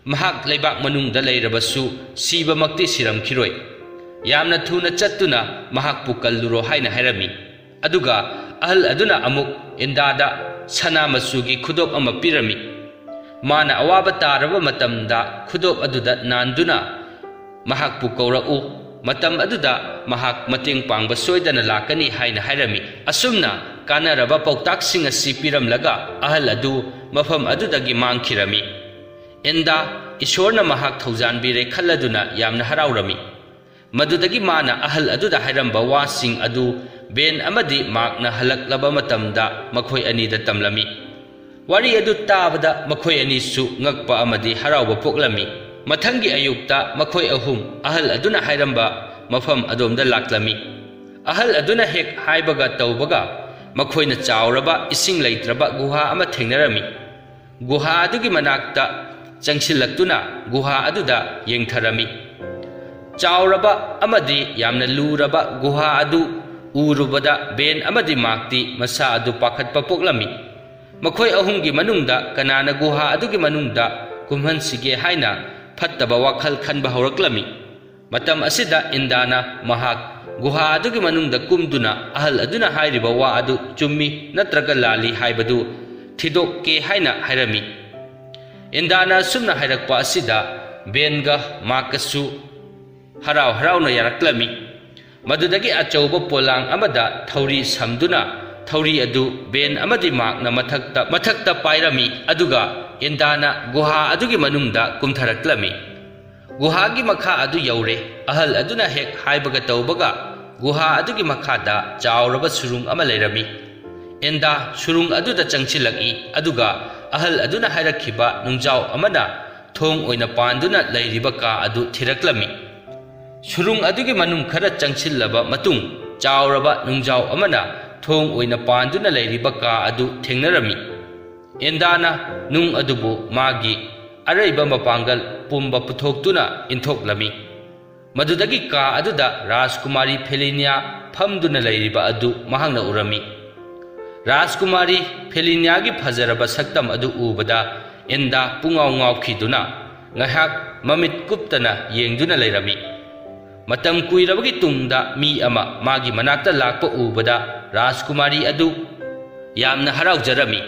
ꯃꯍꯥꯛ ꯂꯩꯕꯥꯛ ꯃꯅꯨꯡꯗ ꯂꯩꯔꯕꯁꯨ ꯁꯤꯕꯃꯛꯇꯤ ꯁꯤꯔꯝꯈꯤꯔꯣꯏ꯫ ꯌꯥꯝꯅ ꯊꯨꯅ ꯆꯠꯇꯨꯅ ꯃꯍꯥꯛꯄꯨ ꯀꯜꯂꯨꯔꯣ ꯍꯥꯏꯅ ꯍꯥꯏꯔꯝꯃꯤ꯫ ꯑꯗꯨꯒ ꯑꯍꯜ ꯑꯗꯨꯅ ꯑꯃꯨꯛ ꯏꯟꯗꯥꯗ ꯁꯅꯥ ꯃꯆꯨꯒꯤ ꯈꯨꯗꯣꯞ ꯑꯃ ꯄꯤꯔꯝꯃꯤ꯫ ꯃꯥꯅ ꯑꯋꯥꯕ ꯇꯥꯔꯕ ꯃꯇꯝꯗ ꯈꯨꯗꯣꯞ ꯑꯗꯨꯗ ꯅꯥꯟꯗꯨꯅ ꯃꯍꯥꯛꯄꯨ ꯀꯧꯔꯛꯎ, ꯃꯇꯝ ꯑꯗꯨꯗ ꯃꯍꯥꯛ ꯃꯇꯦꯡ ꯄꯥꯡꯕ ꯁꯣꯏꯗꯅ ꯂꯥꯛꯀꯅꯤ ꯍꯥꯏꯅ ꯍꯥꯏꯔꯝꯃꯤ꯫ ꯑꯁꯨꯝꯅ ꯀꯥꯟꯅꯔꯕ ꯄꯥꯎꯇꯥꯛꯁꯤꯡ ꯑꯁꯤ ꯄꯤꯔꯝꯂꯒ ꯑꯍꯜ ꯑꯗꯨ ꯃꯐꯝ ꯑꯗꯨꯗꯒꯤ ꯃꯥꯡꯈꯤꯔꯝꯃꯤ꯫ ꯏꯟꯗꯥ ꯏꯁꯣꯔꯅ ꯃꯍꯥꯛ ꯊꯧꯖꯥꯟꯕꯤꯔꯦ ꯈꯜꯂꯗꯨꯅ ꯌꯥꯝꯅ ꯍꯔꯥꯎꯔꯝꯃꯤ꯫ ꯃꯗꯨꯗꯒꯤ ꯃꯥꯅ ꯑꯍꯜ ꯑꯗꯨꯗ ꯍꯥꯏꯔꯝꯕ ꯋꯥꯁꯤꯡ ꯑꯗꯨ ꯕꯦꯟ ꯑꯃꯗꯤ ꯃꯥꯛꯅ ꯍꯜꯂꯛꯂꯕ ꯃꯇꯝꯗ ꯃꯈꯣꯏ ꯑꯅꯤꯗ ꯇꯝꯂꯝꯃꯤ꯫ ꯋꯥꯔꯤ ꯑꯗꯨ ꯇꯥꯕꯗ ꯃꯈꯣꯏ ꯑꯅꯤꯁꯨ ꯉꯛꯄ ꯑꯃꯗꯤ ꯍꯔꯥꯎꯕ ꯄꯣꯛꯂꯝꯃꯤ꯫ ꯃꯊꯪꯒꯤ ꯑꯌꯨꯛꯇ ꯃꯈꯣꯏ ꯑꯍꯨꯝ ꯑꯍꯜ ꯑꯗꯨꯅ ꯍꯥꯏꯔꯝꯕ ꯃꯐꯝ ꯑꯗꯣꯝꯗ ꯂꯥꯛꯂꯝꯃꯤ꯫ ꯑꯍꯜ ꯑꯗꯨꯅ ꯍꯦꯛ ꯍꯥꯏꯕꯒ ꯇꯧꯕꯒ ꯃꯈꯣꯏꯅ ꯆꯥꯎꯔꯕ ꯏꯁꯤꯡ ꯂꯩꯇ꯭ꯔꯕ ꯒꯨꯍꯥ ꯑꯃ ꯊꯦꯡꯅꯔꯝꯃꯤ꯫ ꯒꯨꯍꯥ ꯑꯗꯨꯒꯤ ꯃꯅꯥꯛꯇ ꯆꯪꯁꯤꯜꯂꯛꯇꯨꯅ ꯒꯨꯍꯥ ꯑꯗꯨꯗ ꯌꯦꯡꯊꯔꯝꯃꯤ꯫ ꯆꯥꯎꯔꯕ ꯑꯃꯗꯤ ꯌꯥꯝꯅ ꯂꯨꯔꯕ ꯒꯨꯍꯥ ꯑꯗꯨ ꯎꯔꯨꯕꯗ ꯕꯦꯟ ꯑꯃꯗꯤ ꯃꯥꯔꯛꯇꯤ ꯃꯁꯥ ꯑꯗꯨ ꯄꯥꯈꯠꯄ ꯄꯣꯛꯂꯝꯃꯤ꯫ ꯃꯈꯣꯏ ꯑꯍꯨꯝꯒꯤ ꯃꯅꯨꯡꯗ ꯀꯅꯥꯅ ꯒꯨꯍꯥ ꯑꯗꯨꯒꯤ ꯃꯅꯨꯡꯗ ꯀꯨꯝꯍꯟꯁꯤꯒꯦ ꯍꯥꯏꯅ ꯐꯠꯇꯕ ꯋꯥꯈꯜ ꯈꯟꯕ ꯍꯧꯔꯛꯂꯝꯃꯤ꯫ ꯃꯇꯝ ꯑꯁꯤꯗ ꯏꯟꯗꯥꯅ ꯃꯍꯥꯛ ꯒꯨꯍꯥ ꯑꯗꯨꯒꯤ ꯃꯅꯨꯡꯗ ꯀꯨꯝꯗꯨꯅ ꯑꯍꯜ ꯑꯗꯨꯅ ꯍꯥꯏꯔꯤꯕ ꯋꯥ ꯑꯗꯨ ꯆꯨꯝꯃꯤ ꯅꯠꯇ꯭ꯔꯒ ꯂꯥꯜꯂꯤ ꯍꯥꯏꯕꯗꯨ ꯊꯤꯗꯣꯛꯀꯦ ꯍꯥꯏꯅ ꯍꯥꯏꯔꯝꯃꯤ꯫ ꯏꯟꯗꯥꯅ ꯑꯁꯨꯝꯅ ꯍꯥꯏꯔꯛꯄ ꯑꯁꯤꯗ ꯕꯦꯟꯒ ꯃꯥꯔꯛꯀꯁꯨ ꯍꯔꯥꯎ ꯍꯔꯥꯎꯅ ꯌꯥꯔꯛꯂꯝꯃꯤ꯫ ꯃꯗꯨꯗꯒꯤ ꯑꯆꯧꯕ ꯄꯣꯂꯥꯡ ꯑꯃꯗ ꯊꯧꯔꯤ ꯁꯝꯗꯨꯅ ꯊꯧꯔꯤ ꯑꯗꯨ ꯕꯦꯟ ꯑꯃꯗꯤ ꯃꯥꯔꯛꯅ ꯃꯊꯛꯇ, ꯃꯊꯛꯇ ꯄꯥꯏꯔꯝꯃꯤ, ꯑꯗꯨꯒ ꯏꯟꯗꯥꯅ ꯒꯨꯍꯥ ꯑꯗꯨꯒꯤ ꯃꯅꯨꯡꯗ ꯀꯨꯝꯊꯔꯛꯂꯝꯃꯤ꯫ ꯒꯨꯍꯥꯒꯤ ꯃꯈꯥ ꯑꯗꯨ ꯌꯧꯔꯦ꯫ ꯑꯍꯜ ꯑꯗꯨꯅ ꯍꯦꯛ ꯍꯥꯏꯕꯒ ꯇꯧꯕꯒ ꯒꯨꯍꯥ ꯑꯗꯨꯒꯤ ꯃꯈꯥꯗ ꯆꯥꯎꯔꯕ ꯁꯨꯔꯨꯡ ꯑꯃ ꯂꯩꯔꯝꯃꯤ꯫ ꯏꯟꯗꯥ ꯁꯨꯔꯨꯡ ꯑꯗꯨꯗ ꯆꯪꯁꯤꯜꯂꯛꯏ, ꯑꯗꯨꯒ ꯑꯍꯜ ꯑꯗꯨꯅ ꯍꯥꯏꯔꯛꯈꯤꯕ ꯅꯨꯡꯖꯥꯎ ꯑꯃꯅ ꯊꯣꯡ ꯑꯣꯏꯅ ꯄꯥꯟꯗꯨꯅ ꯂꯩꯔꯤꯕ ꯀꯥ ꯑꯗꯨ ꯊꯤꯔꯛꯂꯝꯃꯤ꯫ ꯁꯨꯔꯨꯡ ꯑꯗꯨꯒꯤ ꯃꯅꯨꯡ ꯈꯔ ꯆꯪꯁꯤꯜꯂꯕ ꯃꯇꯨꯡ, ꯆꯥꯎꯔꯕ ꯅꯨꯡꯖꯥꯎ ꯑꯃꯅ ꯊꯣꯡ ꯑꯣꯏꯅ ꯄꯥꯟꯗꯨꯅ ꯂꯩꯔꯤꯕ ꯀꯥ ꯑꯗꯨ ꯊꯦꯡꯅꯔꯝꯃꯤ꯫ ꯏꯟꯗꯥꯅ ꯅꯨꯡ ꯑꯗꯨꯕꯨ ꯃꯥꯒꯤ ꯑꯔꯩꯕ ꯃꯄꯥꯡꯒꯜ ꯄꯨꯝꯕ ꯄꯨꯊꯣꯛꯇꯨꯅ ꯏꯟꯊꯣꯛꯂꯝꯃꯤ꯫ ꯃꯗꯨꯗꯒꯤ ꯀꯥ ꯑꯗꯨꯗ ꯔꯥꯖꯀꯨꯃꯥꯔꯤ ꯐꯦꯂꯤꯅꯤꯌꯥ ꯐꯝꯗꯨꯅ ꯂꯩꯔꯤꯕ ꯑꯗꯨ ꯃꯍꯥꯛꯅ ꯎꯔꯝꯃꯤ꯫ ꯔꯥꯖꯀꯨꯃꯥꯔꯤ ꯐꯦꯂꯤꯅꯤꯌꯥꯒꯤ ꯐꯖꯔꯕ ꯁꯛꯇꯝ ꯑꯗꯨ ꯎꯕꯗ ꯏꯟꯗꯥ ꯄꯨꯡꯉꯥꯎ ꯉꯥꯎꯈꯤꯗꯨꯅ ꯉꯥꯏꯍꯥꯛ ꯃꯃꯤꯠ ꯀꯨꯞꯇꯅ ꯌꯦꯡꯗꯨꯅ ꯂꯩꯔꯝꯃꯤ꯫ ꯃꯇꯝ ꯀꯨꯏꯔꯕꯒꯤ ꯇꯨꯡꯗ ꯃꯤ ꯑꯃ ꯃꯥꯒꯤ ꯃꯅꯥꯛꯇ ꯂꯥꯛꯄ ꯎꯕꯗ ꯔꯥꯖꯀꯨꯃꯥꯔꯤ ꯑꯗꯨ ꯌꯥꯝꯅ ꯍꯔꯥꯎꯖꯔꯝꯃꯤ꯫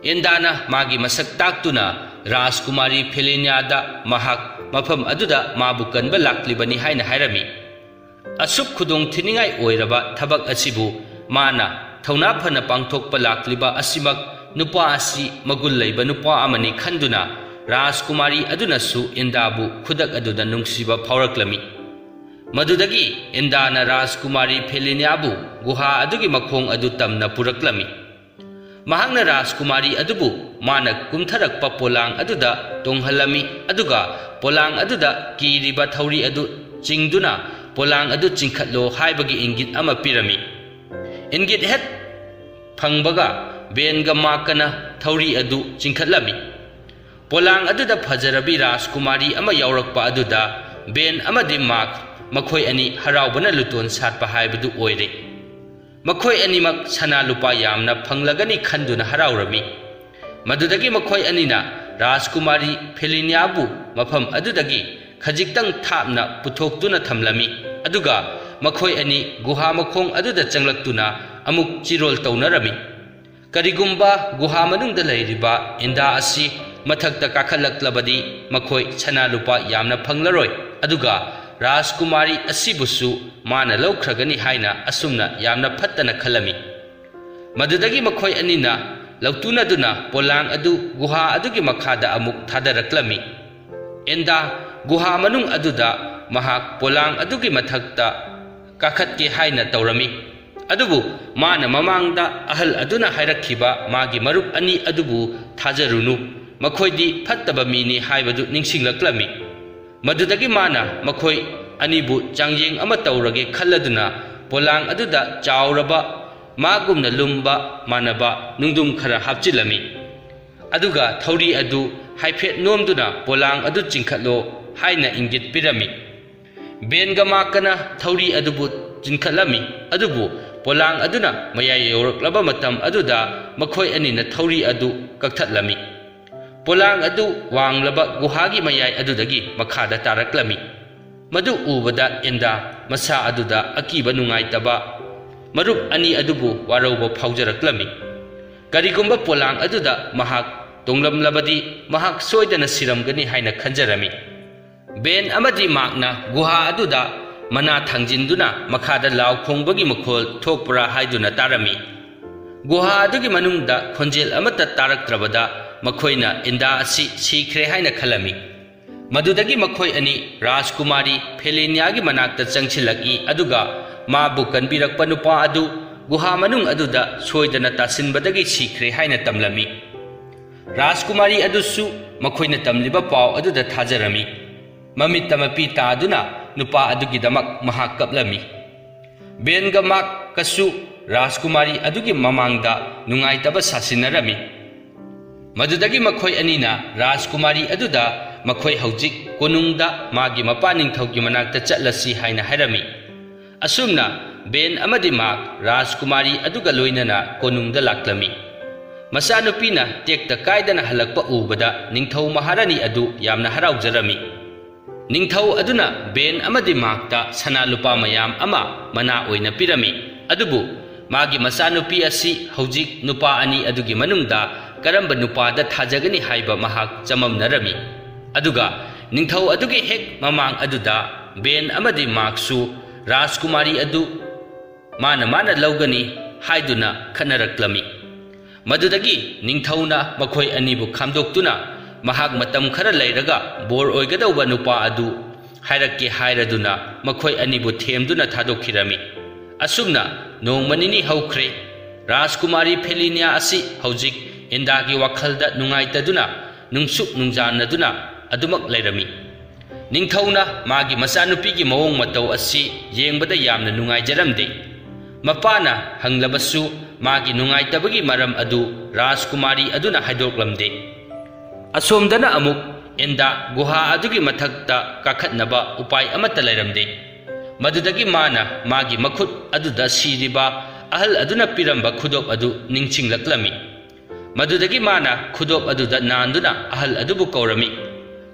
ꯏꯟꯗꯥꯅ ꯃꯥꯒꯤ ꯃꯁꯛ ꯇꯥꯛꯇꯨꯅ ꯔꯥꯖꯀꯨꯃꯥꯔꯤ ꯐꯦꯂꯤꯅꯤꯌꯥꯗ ꯃꯍꯥꯛ ꯃꯐꯝ ꯑꯗꯨꯗ ꯃꯥꯕꯨ ꯀꯟꯕ ꯂꯥꯛꯂꯤꯕꯅꯤ ꯍꯥꯏꯅ ꯍꯥꯏꯔꯝꯃꯤ꯫ ꯑꯁꯨꯛ ꯈꯨꯗꯣꯡ ꯊꯤꯅꯤꯡꯉꯥꯏ ꯑꯣꯏꯔꯕ ꯊꯕꯛ ꯑꯁꯤꯕꯨ ꯃꯥꯅ ꯊꯧꯅꯥ ꯐꯅ ꯄꯥꯡꯊꯣꯛꯄ ꯂꯥꯛꯂꯤꯕ ꯑꯁꯤꯃꯛ ꯅꯨꯄꯥ ꯑꯁꯤ ꯃꯒꯨꯟ ꯂꯩꯕ ꯅꯨꯄꯥ ꯑꯃꯅꯤ ꯈꯟꯗꯨꯅ ꯔꯥꯖꯀꯨꯃꯥꯔꯤ ꯑꯗꯨꯅꯁꯨ ꯏꯟꯗꯥꯕꯨ ꯈꯨꯗꯛ ꯑꯗꯨꯗ ꯅꯨꯡꯁꯤꯕ ꯐꯥꯎꯔꯛꯂꯝꯃꯤ꯫ ꯃꯗꯨꯗꯒꯤ ꯏꯟꯗꯥꯅ ꯔꯥꯖꯀꯨꯃꯥꯔꯤ ꯐꯦꯂꯤꯅꯤꯌꯥꯕꯨ ꯒꯨꯍꯥ ꯑꯗꯨꯒꯤ ꯃꯈꯣꯡ ꯑꯗꯨ ꯇꯝꯅ ꯄꯨꯔꯛꯂꯝꯃꯤ꯫ ꯃꯍꯥꯛꯅ ꯔꯥꯖꯀꯨꯃꯥꯔꯤ ꯑꯗꯨꯕꯨ ꯃꯥꯅ ꯀꯨꯝꯊꯔꯛꯄ ꯄꯣꯂꯥꯡ ꯑꯗꯨꯗ ꯇꯣꯡꯍꯜꯂꯝꯃꯤ, ꯑꯗꯨꯒ ꯄꯣꯂꯥꯡ ꯑꯗꯨꯗ ꯀꯤꯔꯤꯕ ꯊꯧꯔꯤ ꯑꯗꯨ ꯆꯤꯡꯗꯨꯅ ꯄꯣꯂꯥꯡ ꯑꯗꯨ ꯆꯤꯡꯈꯠꯂꯣ ꯍꯥꯏꯕꯒꯤ ꯏꯪꯒꯤꯠ ꯑꯃ ꯄꯤꯔꯝꯃꯤ꯫ ꯏꯪꯒꯤꯠ ꯍꯦꯛ ꯐꯪꯕꯒ ꯕꯦꯟꯒ ꯃꯥꯛꯀꯅ ꯊꯧꯔꯤ ꯑꯗꯨ ꯆꯤꯡꯈꯠꯂꯝꯃꯤ꯫ ꯄꯣꯂꯥꯡ ꯑꯗꯨꯗ ꯐꯖꯔꯕꯤ ꯔꯥꯖꯀꯨꯃꯥꯔꯤ ꯑꯃ ꯌꯥꯎꯔꯛꯄ ꯑꯗꯨꯗ ꯕꯦꯟ ꯑꯃꯗꯤ ꯃꯥꯛ ꯃꯈꯣꯏ ꯑꯅꯤ ꯍꯔꯥꯎꯕꯅ ꯂꯨꯇꯣꯟ ꯁꯥꯠꯄ ꯍꯥꯏꯕꯗꯨ ꯑꯣꯏꯔꯦ꯫ ꯃꯈꯣꯏ ꯑꯅꯤꯃꯛ ꯁꯅꯥ ꯂꯨꯄꯥ ꯌꯥꯝꯅ ꯐꯪꯂꯒꯅꯤ ꯈꯟꯗꯨꯅ ꯍꯔꯥꯎꯔꯝꯃꯤ꯫ ꯃꯗꯨꯗꯒꯤ ꯃꯈꯣꯏ ꯑꯅꯤꯅ ꯔꯥꯖꯀꯨꯃꯥꯔꯤ ꯐꯦꯂꯤꯅꯤꯌꯥꯕꯨ ꯃꯐꯝ ꯑꯗꯨꯗꯒꯤ ꯈꯖꯤꯛꯇꯪ ꯊꯥꯞꯅ ꯄꯨꯊꯣꯛꯇꯨꯅ ꯊꯝꯂꯝꯃꯤ꯫ ꯑꯗꯨꯒ ꯃꯈꯣꯏ ꯑꯅꯤ ꯒꯨꯍꯥ ꯃꯈꯣꯡ ꯑꯗꯨꯗ ꯆꯪꯂꯛꯇꯨꯅ ꯑꯃꯨꯛ ꯆꯤꯔꯣꯜ ꯇꯧꯅꯔꯝꯃꯤ꯫ ꯀꯔꯤꯒꯨꯝꯕ ꯒꯨꯍꯥ ꯃꯅꯨꯡꯗ ꯂꯩꯔꯤꯕ ꯏꯟꯗꯥ ꯑꯁꯤ ꯃꯊꯛꯇ ꯀꯥꯈꯠꯂꯛꯂꯕꯗꯤ ꯃꯈꯣꯏ ꯁꯅꯥ ꯂꯨꯄꯥ ꯌꯥꯝꯅ ꯐꯪꯂꯔꯣꯏ, ꯑꯗꯨꯒ ꯔꯥꯖꯀꯨꯃꯥꯔꯤ ꯑꯁꯤꯕꯨꯁꯨ ꯃꯥꯅ ꯂꯧꯈ꯭ꯔꯒꯅꯤ ꯍꯥꯏꯅ ꯑꯁꯨꯝꯅ ꯌꯥꯝꯅ ꯐꯠꯇꯅ ꯈꯜꯂꯝꯃꯤ꯫ ꯃꯗꯨꯗꯒꯤ ꯃꯈꯣꯏ ꯑꯅꯤꯅ ꯂꯧꯇꯨꯅꯗꯨꯅ ꯄꯣꯂꯥꯡ ꯑꯗꯨ ꯒꯨꯍꯥ ꯑꯗꯨꯒꯤ ꯃꯈꯥꯗ ꯑꯃꯨꯛ ꯊꯥꯗꯔꯛꯂꯝꯃꯤ꯫ ꯏꯟꯗꯥ ꯒꯨꯍꯥ ꯃꯅꯨꯡ ꯑꯗꯨꯗ ꯃꯍꯥꯛ ꯄꯣꯂꯥꯡ ꯑꯗꯨꯒꯤ ꯃꯊꯛꯇ ꯀꯥꯈꯠꯀꯦ ꯍꯥꯏꯅ ꯇꯧꯔꯝꯃꯤ꯫ ꯑꯗꯨꯕꯨ ꯃꯥꯅ ꯃꯃꯥꯡꯗ ꯑꯍꯜ ꯑꯗꯨꯅ ꯍꯥꯏꯔꯛꯈꯤꯕ ꯃꯥꯒꯤ ꯃꯔꯨꯞ ꯑꯅꯤ ꯑꯗꯨꯕꯨ ꯊꯥꯖꯔꯨꯅꯨ, ꯃꯈꯣꯏꯗꯤ ꯐꯠꯇꯕ ꯃꯤꯅꯤ ꯍꯥꯏꯕꯗꯨ ꯅꯤꯡꯁꯤꯡꯂꯛꯂꯝꯃꯤ꯫ ꯃꯗꯨꯗꯒꯤ ꯃꯥꯅ ꯃꯈꯣꯏ ꯑꯅꯤꯕꯨ ꯆꯥꯡꯌꯦꯡ ꯑꯃ ꯇꯧꯔꯒꯦ ꯈꯜꯂꯗꯨꯅ ꯄꯣꯂꯥꯡ ꯑꯗꯨꯗ ꯆꯥꯎꯔꯕ, ꯃꯥꯒꯨꯝꯅ ꯂꯨꯝꯕ ꯃꯥꯟꯅꯕ ꯅꯨꯡꯗꯨꯝ ꯈꯔ ꯍꯥꯞꯆꯤꯜꯂꯝꯃꯤ꯫ ꯑꯗꯨꯒ ꯊꯧꯔꯤ ꯑꯗꯨ ꯍꯥꯏꯐꯦꯠ ꯅꯣꯝꯗꯨꯅ ꯄꯣꯂꯥꯡ ꯑꯗꯨ ꯆꯤꯡꯈꯠꯂꯣ ꯍꯥꯏꯅ ꯏꯪꯒꯤꯠ ꯄꯤꯔꯝꯃꯤ꯫ ꯕꯦꯟꯒ ꯃꯥꯛꯀꯅ ꯊꯧꯔꯤ ꯑꯗꯨꯕꯨ ꯆꯤꯡꯈꯠꯂꯝꯃꯤ, ꯑꯗꯨꯕꯨ ꯄꯣꯂꯥꯡ ꯑꯗꯨꯅ ꯃꯌꯥꯏ ꯌꯧꯔꯛꯂꯕ ꯃꯇꯝ ꯑꯗꯨꯗ ꯃꯈꯣꯏ ꯑꯅꯤꯅ ꯊꯧꯔꯤ ꯑꯗꯨ ꯀꯛꯊꯠꯂꯝꯃꯤ꯫ ꯄꯣꯂꯥꯡ ꯑꯗꯨ ꯋꯥꯡꯂꯕ ꯒꯨꯍꯥꯒꯤ ꯃꯌꯥꯏ ꯑꯗꯨꯗꯒꯤ ꯃꯈꯥꯗ ꯇꯥꯔꯛꯂꯝꯃꯤ꯫ ꯃꯗꯨ ꯎꯕꯗ ꯏꯟꯗꯥ ꯃꯁꯥ ꯑꯗꯨꯗ ꯑꯀꯤꯕ ꯅꯨꯡꯉꯥꯏꯇꯕ ꯃꯔꯨꯞ ꯑꯅꯤ ꯑꯗꯨꯕꯨ ꯋꯥꯔꯧꯕ ꯐꯥꯎꯖꯔꯛꯂꯝꯃꯤ꯫ ꯀꯔꯤꯒꯨꯝꯕ ꯄꯣꯂꯥꯡ ꯑꯗꯨꯗ ꯃꯍꯥꯛ ꯇꯣꯡꯂꯝꯂꯕꯗꯤ ꯃꯍꯥꯛ ꯁꯣꯏꯗꯅ ꯁꯤꯔꯝꯒꯅꯤ ꯍꯥꯏꯅ ꯈꯟꯖꯔꯝꯃꯤ꯫ ꯕꯦꯟ ꯑꯃꯗꯤ ꯃꯥꯛꯅ ꯒꯨꯍꯥ ꯑꯗꯨꯗ ꯃꯅꯥ ꯊꯥꯡꯖꯤꯟꯗꯨꯅ ꯃꯈꯥꯗ ꯂꯥꯎ ꯈꯣꯡꯕꯒꯤ ꯃꯈꯣꯜ ꯊꯣꯛꯄ꯭ꯔꯥ ꯍꯥꯏꯗꯨꯅ ꯇꯥꯔꯝꯃꯤ꯫ ꯒꯨꯍꯥ ꯑꯗꯨꯒꯤ ꯃꯅꯨꯡꯗ ꯈꯣꯟꯖꯦꯜ ꯑꯃꯠꯇ ꯇꯥꯔꯛꯇ꯭ꯔꯕꯗ ꯃꯈꯣꯏꯅ ꯏꯟꯗꯥ ꯑꯁꯤ ꯁꯤꯈ꯭ꯔꯦ ꯍꯥꯏꯅ ꯈꯜꯂꯝꯃꯤ꯫ ꯃꯗꯨꯗꯒꯤ ꯃꯈꯣꯏ ꯑꯅꯤ ꯔꯥꯖꯀꯨꯃꯥꯔꯤ ꯐꯦꯂꯤꯅꯤꯌꯥꯒꯤ ꯃꯅꯥꯛꯇ ꯆꯪꯁꯤꯜꯂꯛꯏ, ꯑꯗꯨꯒ ꯃꯥꯕꯨ ꯀꯟꯕꯤꯔꯛꯄ ꯅꯨꯄꯥ ꯑꯗꯨ ꯒꯨꯍꯥ ꯃꯅꯨꯡ ꯑꯗꯨꯗ ꯁꯣꯏꯗꯅ ꯇꯥꯁꯤꯟꯕꯗꯒꯤ ꯁꯤꯈ꯭ꯔꯦ ꯍꯥꯏꯅ ꯇꯝꯂꯝꯃꯤ꯫ ꯔꯥꯖꯀꯨꯃꯥꯔꯤ ꯑꯗꯨꯁꯨ ꯃꯈꯣꯏꯅ ꯇꯝꯂꯤꯕ ꯄꯥꯎ ꯑꯗꯨꯗ ꯊꯥꯖꯔꯝꯃꯤ꯫ ꯃꯃꯤꯠꯇ ꯃꯄꯤ ꯇꯥꯗꯨꯅ ꯅꯨꯄꯥ ꯑꯗꯨꯒꯤꯗꯃꯛ ꯃꯍꯥꯛ ꯀꯞꯂꯝꯃꯤ꯫ ꯕꯦꯟꯒ ꯃꯥꯛꯀꯁꯨ ꯔꯥꯖꯀꯨꯃꯥꯔꯤ ꯑꯗꯨꯒꯤ ꯃꯃꯥꯡꯗ ꯅꯨꯡꯉꯥꯏꯇꯕ ꯁꯥꯁꯤꯟꯅꯔꯝꯃꯤ꯫ ꯃꯗꯨꯗꯒꯤ ꯃꯈꯣꯏ ꯑꯅꯤꯅ ꯔꯥꯖꯀꯨꯃꯥꯔꯤ ꯑꯗꯨꯗ ꯃꯈꯣꯏ ꯍꯧꯖꯤꯛ ꯀꯣꯅꯨꯡꯗ ꯃꯥꯒꯤ ꯃꯄꯥ ꯅꯤꯡꯊꯧꯒꯤ ꯃꯅꯥꯛꯇ ꯆꯠꯂꯁꯤ ꯍꯥꯏꯅ ꯍꯥꯏꯔꯝꯃꯤ꯫ ꯑꯁꯨꯝꯅ ꯕꯦꯟ ꯑꯃꯗꯤ ꯃꯥꯛ ꯔꯥꯖꯀꯨꯃꯥꯔꯤ ꯑꯗꯨꯒ ꯂꯣꯏꯅꯅ ꯀꯣꯅꯨꯡꯗ ꯂꯥꯛꯂꯝꯃꯤ꯫ ꯃꯆꯥꯅꯨꯄꯤꯅ ꯇꯦꯛꯇ ꯀꯥꯏꯗꯅ ꯍꯜꯂꯛꯄ ꯎꯕꯗ ꯅꯤꯡꯊꯧ ꯃꯍꯥꯔꯥꯅꯤ ꯑꯗꯨ ꯌꯥꯝꯅ ꯍꯔꯥꯎꯖꯔꯝꯃꯤ꯫ ꯅꯤꯡꯊꯧ ꯑꯗꯨꯅ ꯕꯦꯟ ꯑꯃꯗꯤ ꯃꯥꯛꯇ ꯁꯅꯥ ꯂꯨꯄꯥ ꯃꯌꯥꯝ ꯑꯃ ꯃꯅꯥ ꯑꯣꯏꯅ ꯄꯤꯔꯝꯃꯤ꯫ ꯑꯗꯨꯕꯨ ꯃꯥꯒꯤ ꯃꯆꯥꯅꯨꯄꯤ ꯑꯁꯤ ꯍꯧꯖꯤꯛ ꯅꯨꯄꯥ ꯑꯅꯤ ꯑꯗꯨꯒꯤ ꯃꯅꯨꯡꯗ ꯀꯔꯝꯕ ꯅꯨꯄꯥꯗ ꯊꯥꯖꯒꯅꯤ ꯍꯥꯏꯕ ꯃꯍꯥꯛ ꯆꯃꯝꯅꯔꯝꯃꯤ꯫ ꯑꯗꯨꯒ ꯅꯤꯡꯊꯧ ꯑꯗꯨꯒꯤ ꯍꯦꯛ ꯃꯃꯥꯡ ꯑꯗꯨꯗ ꯕꯦꯟ ꯑꯃꯗꯤ ꯃꯥꯛꯁꯨ ꯔꯥꯖꯀꯨꯃꯥꯔꯤ ꯑꯗꯨ ꯃꯥꯅ ꯃꯥꯅ ꯂꯧꯒꯅꯤ ꯍꯥꯏꯗꯨꯅ ꯈꯠꯅꯔꯛꯂꯝꯃꯤ꯫ ꯃꯗꯨꯗꯒꯤ ꯅꯤꯡꯊꯧꯅ ꯃꯈꯣꯏ ꯑꯅꯤꯕꯨ ꯈꯥꯝꯗꯣꯛꯇꯨꯅ ꯃꯍꯥꯛ ꯃꯇꯝ ꯈꯔ ꯂꯩꯔꯒ ꯕꯣꯔ ꯑꯣꯏꯒꯗꯧꯕ ꯅꯨꯄꯥ ꯑꯗꯨ ꯍꯥꯏꯔꯛꯀꯦ ꯍꯥꯏꯔꯗꯨꯅ ꯃꯈꯣꯏ ꯑꯅꯤꯕꯨ ꯊꯦꯝꯗꯨꯅ ꯊꯥꯗꯣꯛꯈꯤꯔꯝꯃꯤ꯫ ꯑꯁꯨꯝꯅ ꯅꯣꯡꯃ ꯅꯤꯅꯤ ꯍꯧꯈ꯭ꯔꯦ꯫ ꯔꯥꯖꯀꯨꯃꯥꯔꯤ ꯐꯦꯂꯤꯅꯤꯌꯥ ꯑꯁꯤ ꯍꯧꯖꯤꯛ ꯏꯟꯗꯥꯒꯤ ꯋꯥꯈꯜꯗ ꯅꯨꯡꯉꯥꯏꯇꯗꯨꯅ ꯅꯨꯡꯁꯨꯛ ꯅꯨꯡꯖꯥꯟꯅꯗꯨꯅ ꯑꯗꯨꯃꯛ ꯂꯩꯔꯝꯃꯤ꯫ ꯅꯤꯡꯊꯧꯅ ꯃꯥꯒꯤ ꯃꯆꯥꯅꯨꯄꯤꯒꯤ ꯃꯑꯣꯡ ꯃꯇꯧ ꯑꯁꯤ ꯌꯦꯡꯕꯗ ꯌꯥꯝꯅ ꯅꯨꯡꯉꯥꯏꯖꯔꯝꯗꯦ꯫ ꯃꯄꯥꯅ ꯍꯪꯂꯕꯁꯨ ꯃꯥꯒꯤ ꯅꯨꯡꯉꯥꯏꯇꯕꯒꯤ ꯃꯔꯝ ꯑꯗꯨ ꯔꯥꯖꯀꯨꯃꯥꯔꯤ ꯑꯗꯨꯅ ꯍꯥꯏꯗꯣꯛꯂꯝꯗꯦ꯫ ꯑꯁꯣꯝꯗꯅ ꯑꯃꯨꯛ ꯏꯟꯗꯥ ꯒꯨꯍꯥ ꯑꯗꯨꯒꯤ ꯃꯊꯛꯇ ꯀꯥꯈꯠꯅꯕ ꯎꯄꯥꯏ ꯑꯃꯠꯇ ꯂꯩꯔꯝꯗꯦ꯫ ꯃꯗꯨꯗꯒꯤ ꯃꯥꯅ ꯃꯥꯒꯤ ꯃꯈꯨꯠ ꯑꯗꯨꯗ ꯁꯤꯔꯤꯕ ꯑꯍꯜ ꯑꯗꯨꯅ ꯄꯤꯔꯝꯕ ꯈꯨꯗꯣꯞ ꯑꯗꯨ ꯅꯤꯡꯁꯤꯡꯂꯛꯂꯝꯃꯤ꯫ ꯃꯗꯨꯗꯒꯤ ꯃꯥꯅ ꯈꯨꯗꯣꯞ ꯑꯗꯨꯗ ꯅꯥꯟꯗꯨꯅ ꯑꯍꯜ ꯑꯗꯨꯕꯨ ꯀꯧꯔꯝꯃꯤ꯫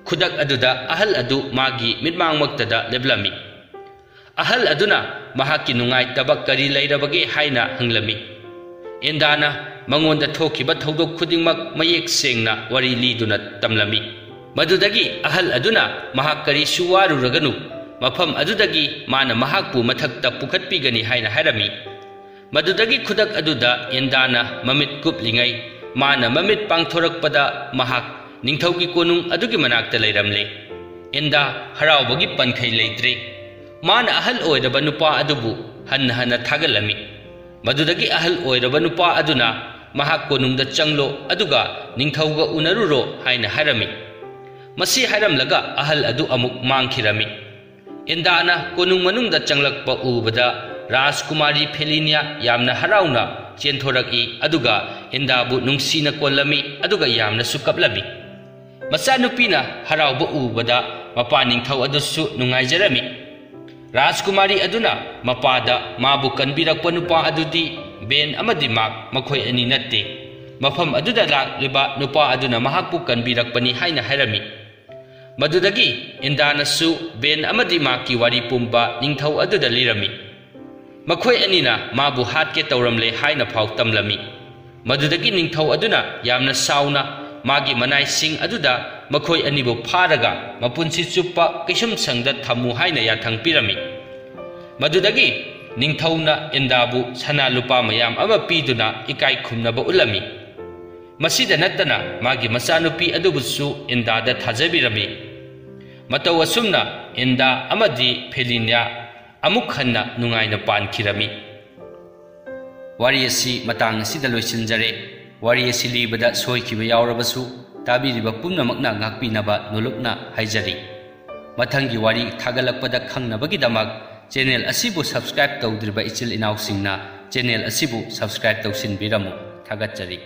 ꯈꯨꯗꯛ ꯑꯗꯨꯗ ꯑꯍꯜ ꯑꯗꯨ ꯃꯥꯒꯤ ꯃꯤꯠꯃꯥꯡꯃꯛꯇꯗ ꯂꯦꯞꯂꯝꯃꯤ꯫ ꯑꯍꯜ ꯑꯗꯨꯅ ꯃꯍꯥꯛꯀꯤ ꯅꯨꯡꯉꯥꯏꯇꯕ ꯀꯔꯤ ꯂꯩꯔꯕꯒꯦ ꯍꯥꯏꯅ ꯍꯪꯂꯝꯃꯤ꯫ ꯏꯟꯗꯥꯅ ꯃꯉꯣꯟꯗ ꯊꯣꯛꯈꯤꯕ ꯊꯧꯗꯣꯛ ꯈꯨꯗꯤꯡꯃꯛ ꯃꯌꯦꯛ ꯁꯦꯡꯅ ꯋꯥꯔꯤ ꯂꯤꯗꯨꯅ ꯇꯝꯂꯝꯃꯤ꯫ ꯃꯗꯨꯗꯒꯤ ꯑꯍꯜ ꯑꯗꯨꯅ ꯃꯍꯥꯛ ꯀꯔꯤꯁꯨ ꯋꯥꯔꯨꯔꯒꯅꯨ, ꯃꯐꯝ ꯑꯗꯨꯗꯒꯤ ꯃꯥꯅ ꯃꯍꯥꯛꯄꯨ ꯃꯊꯛꯇ ꯄꯨꯈꯠꯄꯤꯒꯅꯤ ꯍꯥꯏꯅ ꯍꯥꯏꯔꯝꯃꯤ꯫ ꯃꯗꯨꯗꯒꯤ ꯈꯨꯗꯛ ꯑꯗꯨꯗ ꯏꯟꯗꯥꯅ ꯃꯃꯤꯠ ꯀꯨꯞꯂꯤꯉꯩ ꯃꯥꯅ ꯃꯃꯤꯠ ꯄꯥꯡꯊꯣꯔꯛꯄꯗ ꯃꯍꯥꯛ ꯅꯤꯡꯊꯧꯒꯤ ꯀꯣꯅꯨꯡ ꯑꯗꯨꯒꯤ ꯃꯅꯥꯛꯇ ꯂꯩꯔꯝꯂꯦ꯫ ꯏꯟꯗꯥ ꯍꯔꯥꯎꯕꯒꯤ ꯄꯟꯈꯩ ꯂꯩꯇ꯭ꯔꯦ꯫ ꯃꯥꯅ ꯑꯍꯜ ꯑꯣꯏꯔꯕ ꯅꯨꯄꯥ ꯑꯗꯨꯕꯨ ꯍꯟꯅ ꯍꯟꯅ ꯊꯥꯒꯠꯂꯝꯃꯤ꯫ ꯃꯗꯨꯗꯒꯤ ꯑꯍꯜ ꯑꯣꯏꯔꯕ ꯅꯨꯄꯥ ꯑꯗꯨꯅ ꯃꯍꯥꯛ ꯀꯣꯅꯨꯡꯗ ꯆꯪꯂꯣ ꯑꯗꯨꯒ ꯅꯤꯡꯊꯧꯒ ꯎꯅꯔꯨꯔꯣ ꯍꯥꯏꯅ ꯍꯥꯏꯔꯝꯃꯤ꯫ ꯃꯁꯤ ꯍꯥꯏꯔꯝꯂꯒ ꯑꯍꯜ ꯑꯗꯨ ꯑꯃꯨꯛ ꯃꯥꯡꯈꯤꯔꯝꯃꯤ꯫ ꯏꯟꯗꯥꯅ ꯀꯣꯅꯨꯡ ꯃꯅꯨꯡꯗ ꯆꯪꯂꯛꯄ ꯎꯕꯗ ꯔꯥꯖꯀꯨꯃꯥꯔꯤ ꯐꯦꯂꯤꯅꯤꯌꯥ ꯌꯥꯝꯅ ꯍꯔꯥꯎꯅ ꯆꯦꯟꯊꯣꯔꯛꯏ, ꯑꯗꯨꯒ ꯏꯟꯗꯥꯕꯨ ꯅꯨꯡꯁꯤꯅ ꯀꯣꯜꯂꯝꯃꯤ, ꯑꯗꯨꯒ ꯌꯥꯝꯅꯁꯨ ꯀꯞꯂꯝꯃꯤ꯫ ꯃꯆꯥꯅꯨꯄꯤꯅ ꯍꯔꯥꯎꯕ ꯎꯕꯗ ꯃꯄꯥ ꯅꯤꯡꯊꯧ ꯑꯗꯨꯁꯨ ꯅꯨꯡꯉꯥꯏꯖꯔꯝꯃꯤ꯫ ꯔꯥꯖꯀꯨꯃꯥꯔꯤ ꯑꯗꯨꯅ ꯃꯄꯥꯗ ꯃꯥꯕꯨ ꯀꯟꯕꯤꯔꯛꯄ ꯅꯨꯄꯥ ꯑꯗꯨꯗꯤ ꯕꯦꯟ ꯑꯃꯗꯤ ꯃꯥꯔꯛ ꯃꯈꯣꯏ ꯑꯅꯤ ꯅꯠꯇꯦ, ꯃꯐꯝ ꯑꯗꯨꯗ ꯂꯥꯛꯂꯤꯕ ꯅꯨꯄꯥ ꯑꯗꯨꯅ ꯃꯍꯥꯛꯄꯨ ꯀꯟꯕꯤꯔꯛꯄꯅꯤ ꯍꯥꯏꯅ ꯍꯥꯏꯔꯝꯃꯤ꯫ ꯃꯗꯨꯗꯒꯤ ꯏꯟꯗꯥꯅꯁꯨ ꯕꯦꯟ ꯑꯃꯗꯤ ꯃꯥꯔꯛꯀꯤ ꯋꯥꯔꯤ ꯄꯨꯝꯕ ꯅꯤꯡꯊꯧ ꯑꯗꯨꯗ ꯂꯤꯔꯝꯃꯤ꯫ ꯃꯈꯣꯏ ꯑꯅꯤꯅ ꯃꯥꯕꯨ ꯍꯥꯠꯀꯦ ꯇꯧꯔꯝꯂꯦ ꯍꯥꯏꯅ ꯐꯥꯎ ꯇꯝꯂꯝꯃꯤ꯫ ꯃꯗꯨꯗꯒꯤ ꯅꯤꯡꯊꯧ ꯑꯗꯨꯅ ꯌꯥꯝꯅ ꯁꯥꯎꯅ ꯃꯥꯒꯤ ꯃꯅꯥꯏꯁꯤꯡ ꯑꯗꯨꯗ ꯃꯈꯣꯏ ꯑꯅꯤꯕꯨ ꯐꯥꯔꯒ ꯃꯄꯨꯟꯁꯤ ꯆꯨꯞꯄ ꯀꯩꯁꯨꯝꯁꯪꯗ ꯊꯝꯃꯨ ꯍꯥꯏꯅ ꯌꯥꯊꯪ ꯄꯤꯔꯝꯃꯤ꯫ ꯃꯗꯨꯗꯒꯤ ꯅꯤꯡꯊꯧꯅ ꯏꯟꯗꯥꯕꯨ ꯁꯅꯥ ꯂꯨꯄꯥ ꯃꯌꯥꯝ ꯑꯃ ꯄꯤꯗꯨꯅ ꯏꯀꯥꯏ ꯈꯨꯝꯅꯕ ꯎꯠꯂꯝꯃꯤ꯫ ꯃꯁꯤꯗ ꯅꯠꯇꯅ ꯃꯥꯒꯤ ꯃꯆꯥꯅꯨꯄꯤ ꯑꯗꯨꯕꯨꯁꯨ ꯏꯟꯗꯥꯗ ꯊꯥꯖꯕꯤꯔꯝꯃꯤ꯫ ꯃꯇꯧ ꯑꯁꯨꯝꯅ ꯏꯟꯗꯥ ꯑꯃꯗꯤ ꯐꯦꯂꯤꯅꯤꯌꯥ ꯑꯃꯨꯛ ꯍꯟꯅ ꯅꯨꯡꯉꯥꯏꯅ ꯄꯥꯟꯈꯤꯔꯝꯃꯤ꯫ ꯋꯥꯔꯤ ꯑꯁꯤ ꯃꯇꯥꯡ ꯑꯁꯤꯗ ꯂꯣꯏꯁꯤꯟꯖꯔꯦ꯫ ꯋꯥꯔꯤ ꯑꯁꯤ ꯂꯤꯕꯗ ꯁꯣꯏꯈꯤꯕ ꯌꯥꯎꯔꯕꯁꯨ ꯇꯥꯕꯤꯔꯤꯕ ꯄꯨꯝꯅꯃꯛꯅ ꯉꯥꯛꯄꯤꯅꯕ ꯅꯣꯂꯨꯛꯅ ꯍꯥꯏꯖꯔꯤ꯫ ꯃꯊꯪꯒꯤ ꯋꯥꯔꯤ ꯊꯥꯒꯠꯂꯛꯄꯗ ꯈꯪꯅꯕꯒꯤꯗꯃꯛ ꯆꯦꯅꯦꯜ ꯑꯁꯤꯕꯨ ꯁꯕꯁꯀ꯭ꯔꯥꯏꯕ ꯇꯧꯗ꯭ꯔꯤꯕ ꯏꯆꯤꯜ ꯏꯅꯥꯎꯁꯤꯡꯅ ꯆꯦꯅꯦꯜ ꯑꯁꯤꯕꯨ ꯁꯕꯁꯀ꯭ꯔꯥꯏꯕ ꯇꯧꯁꯤꯟꯕꯤꯔꯝꯃꯨ꯫ ꯊꯥꯒꯠꯆꯔꯤ꯫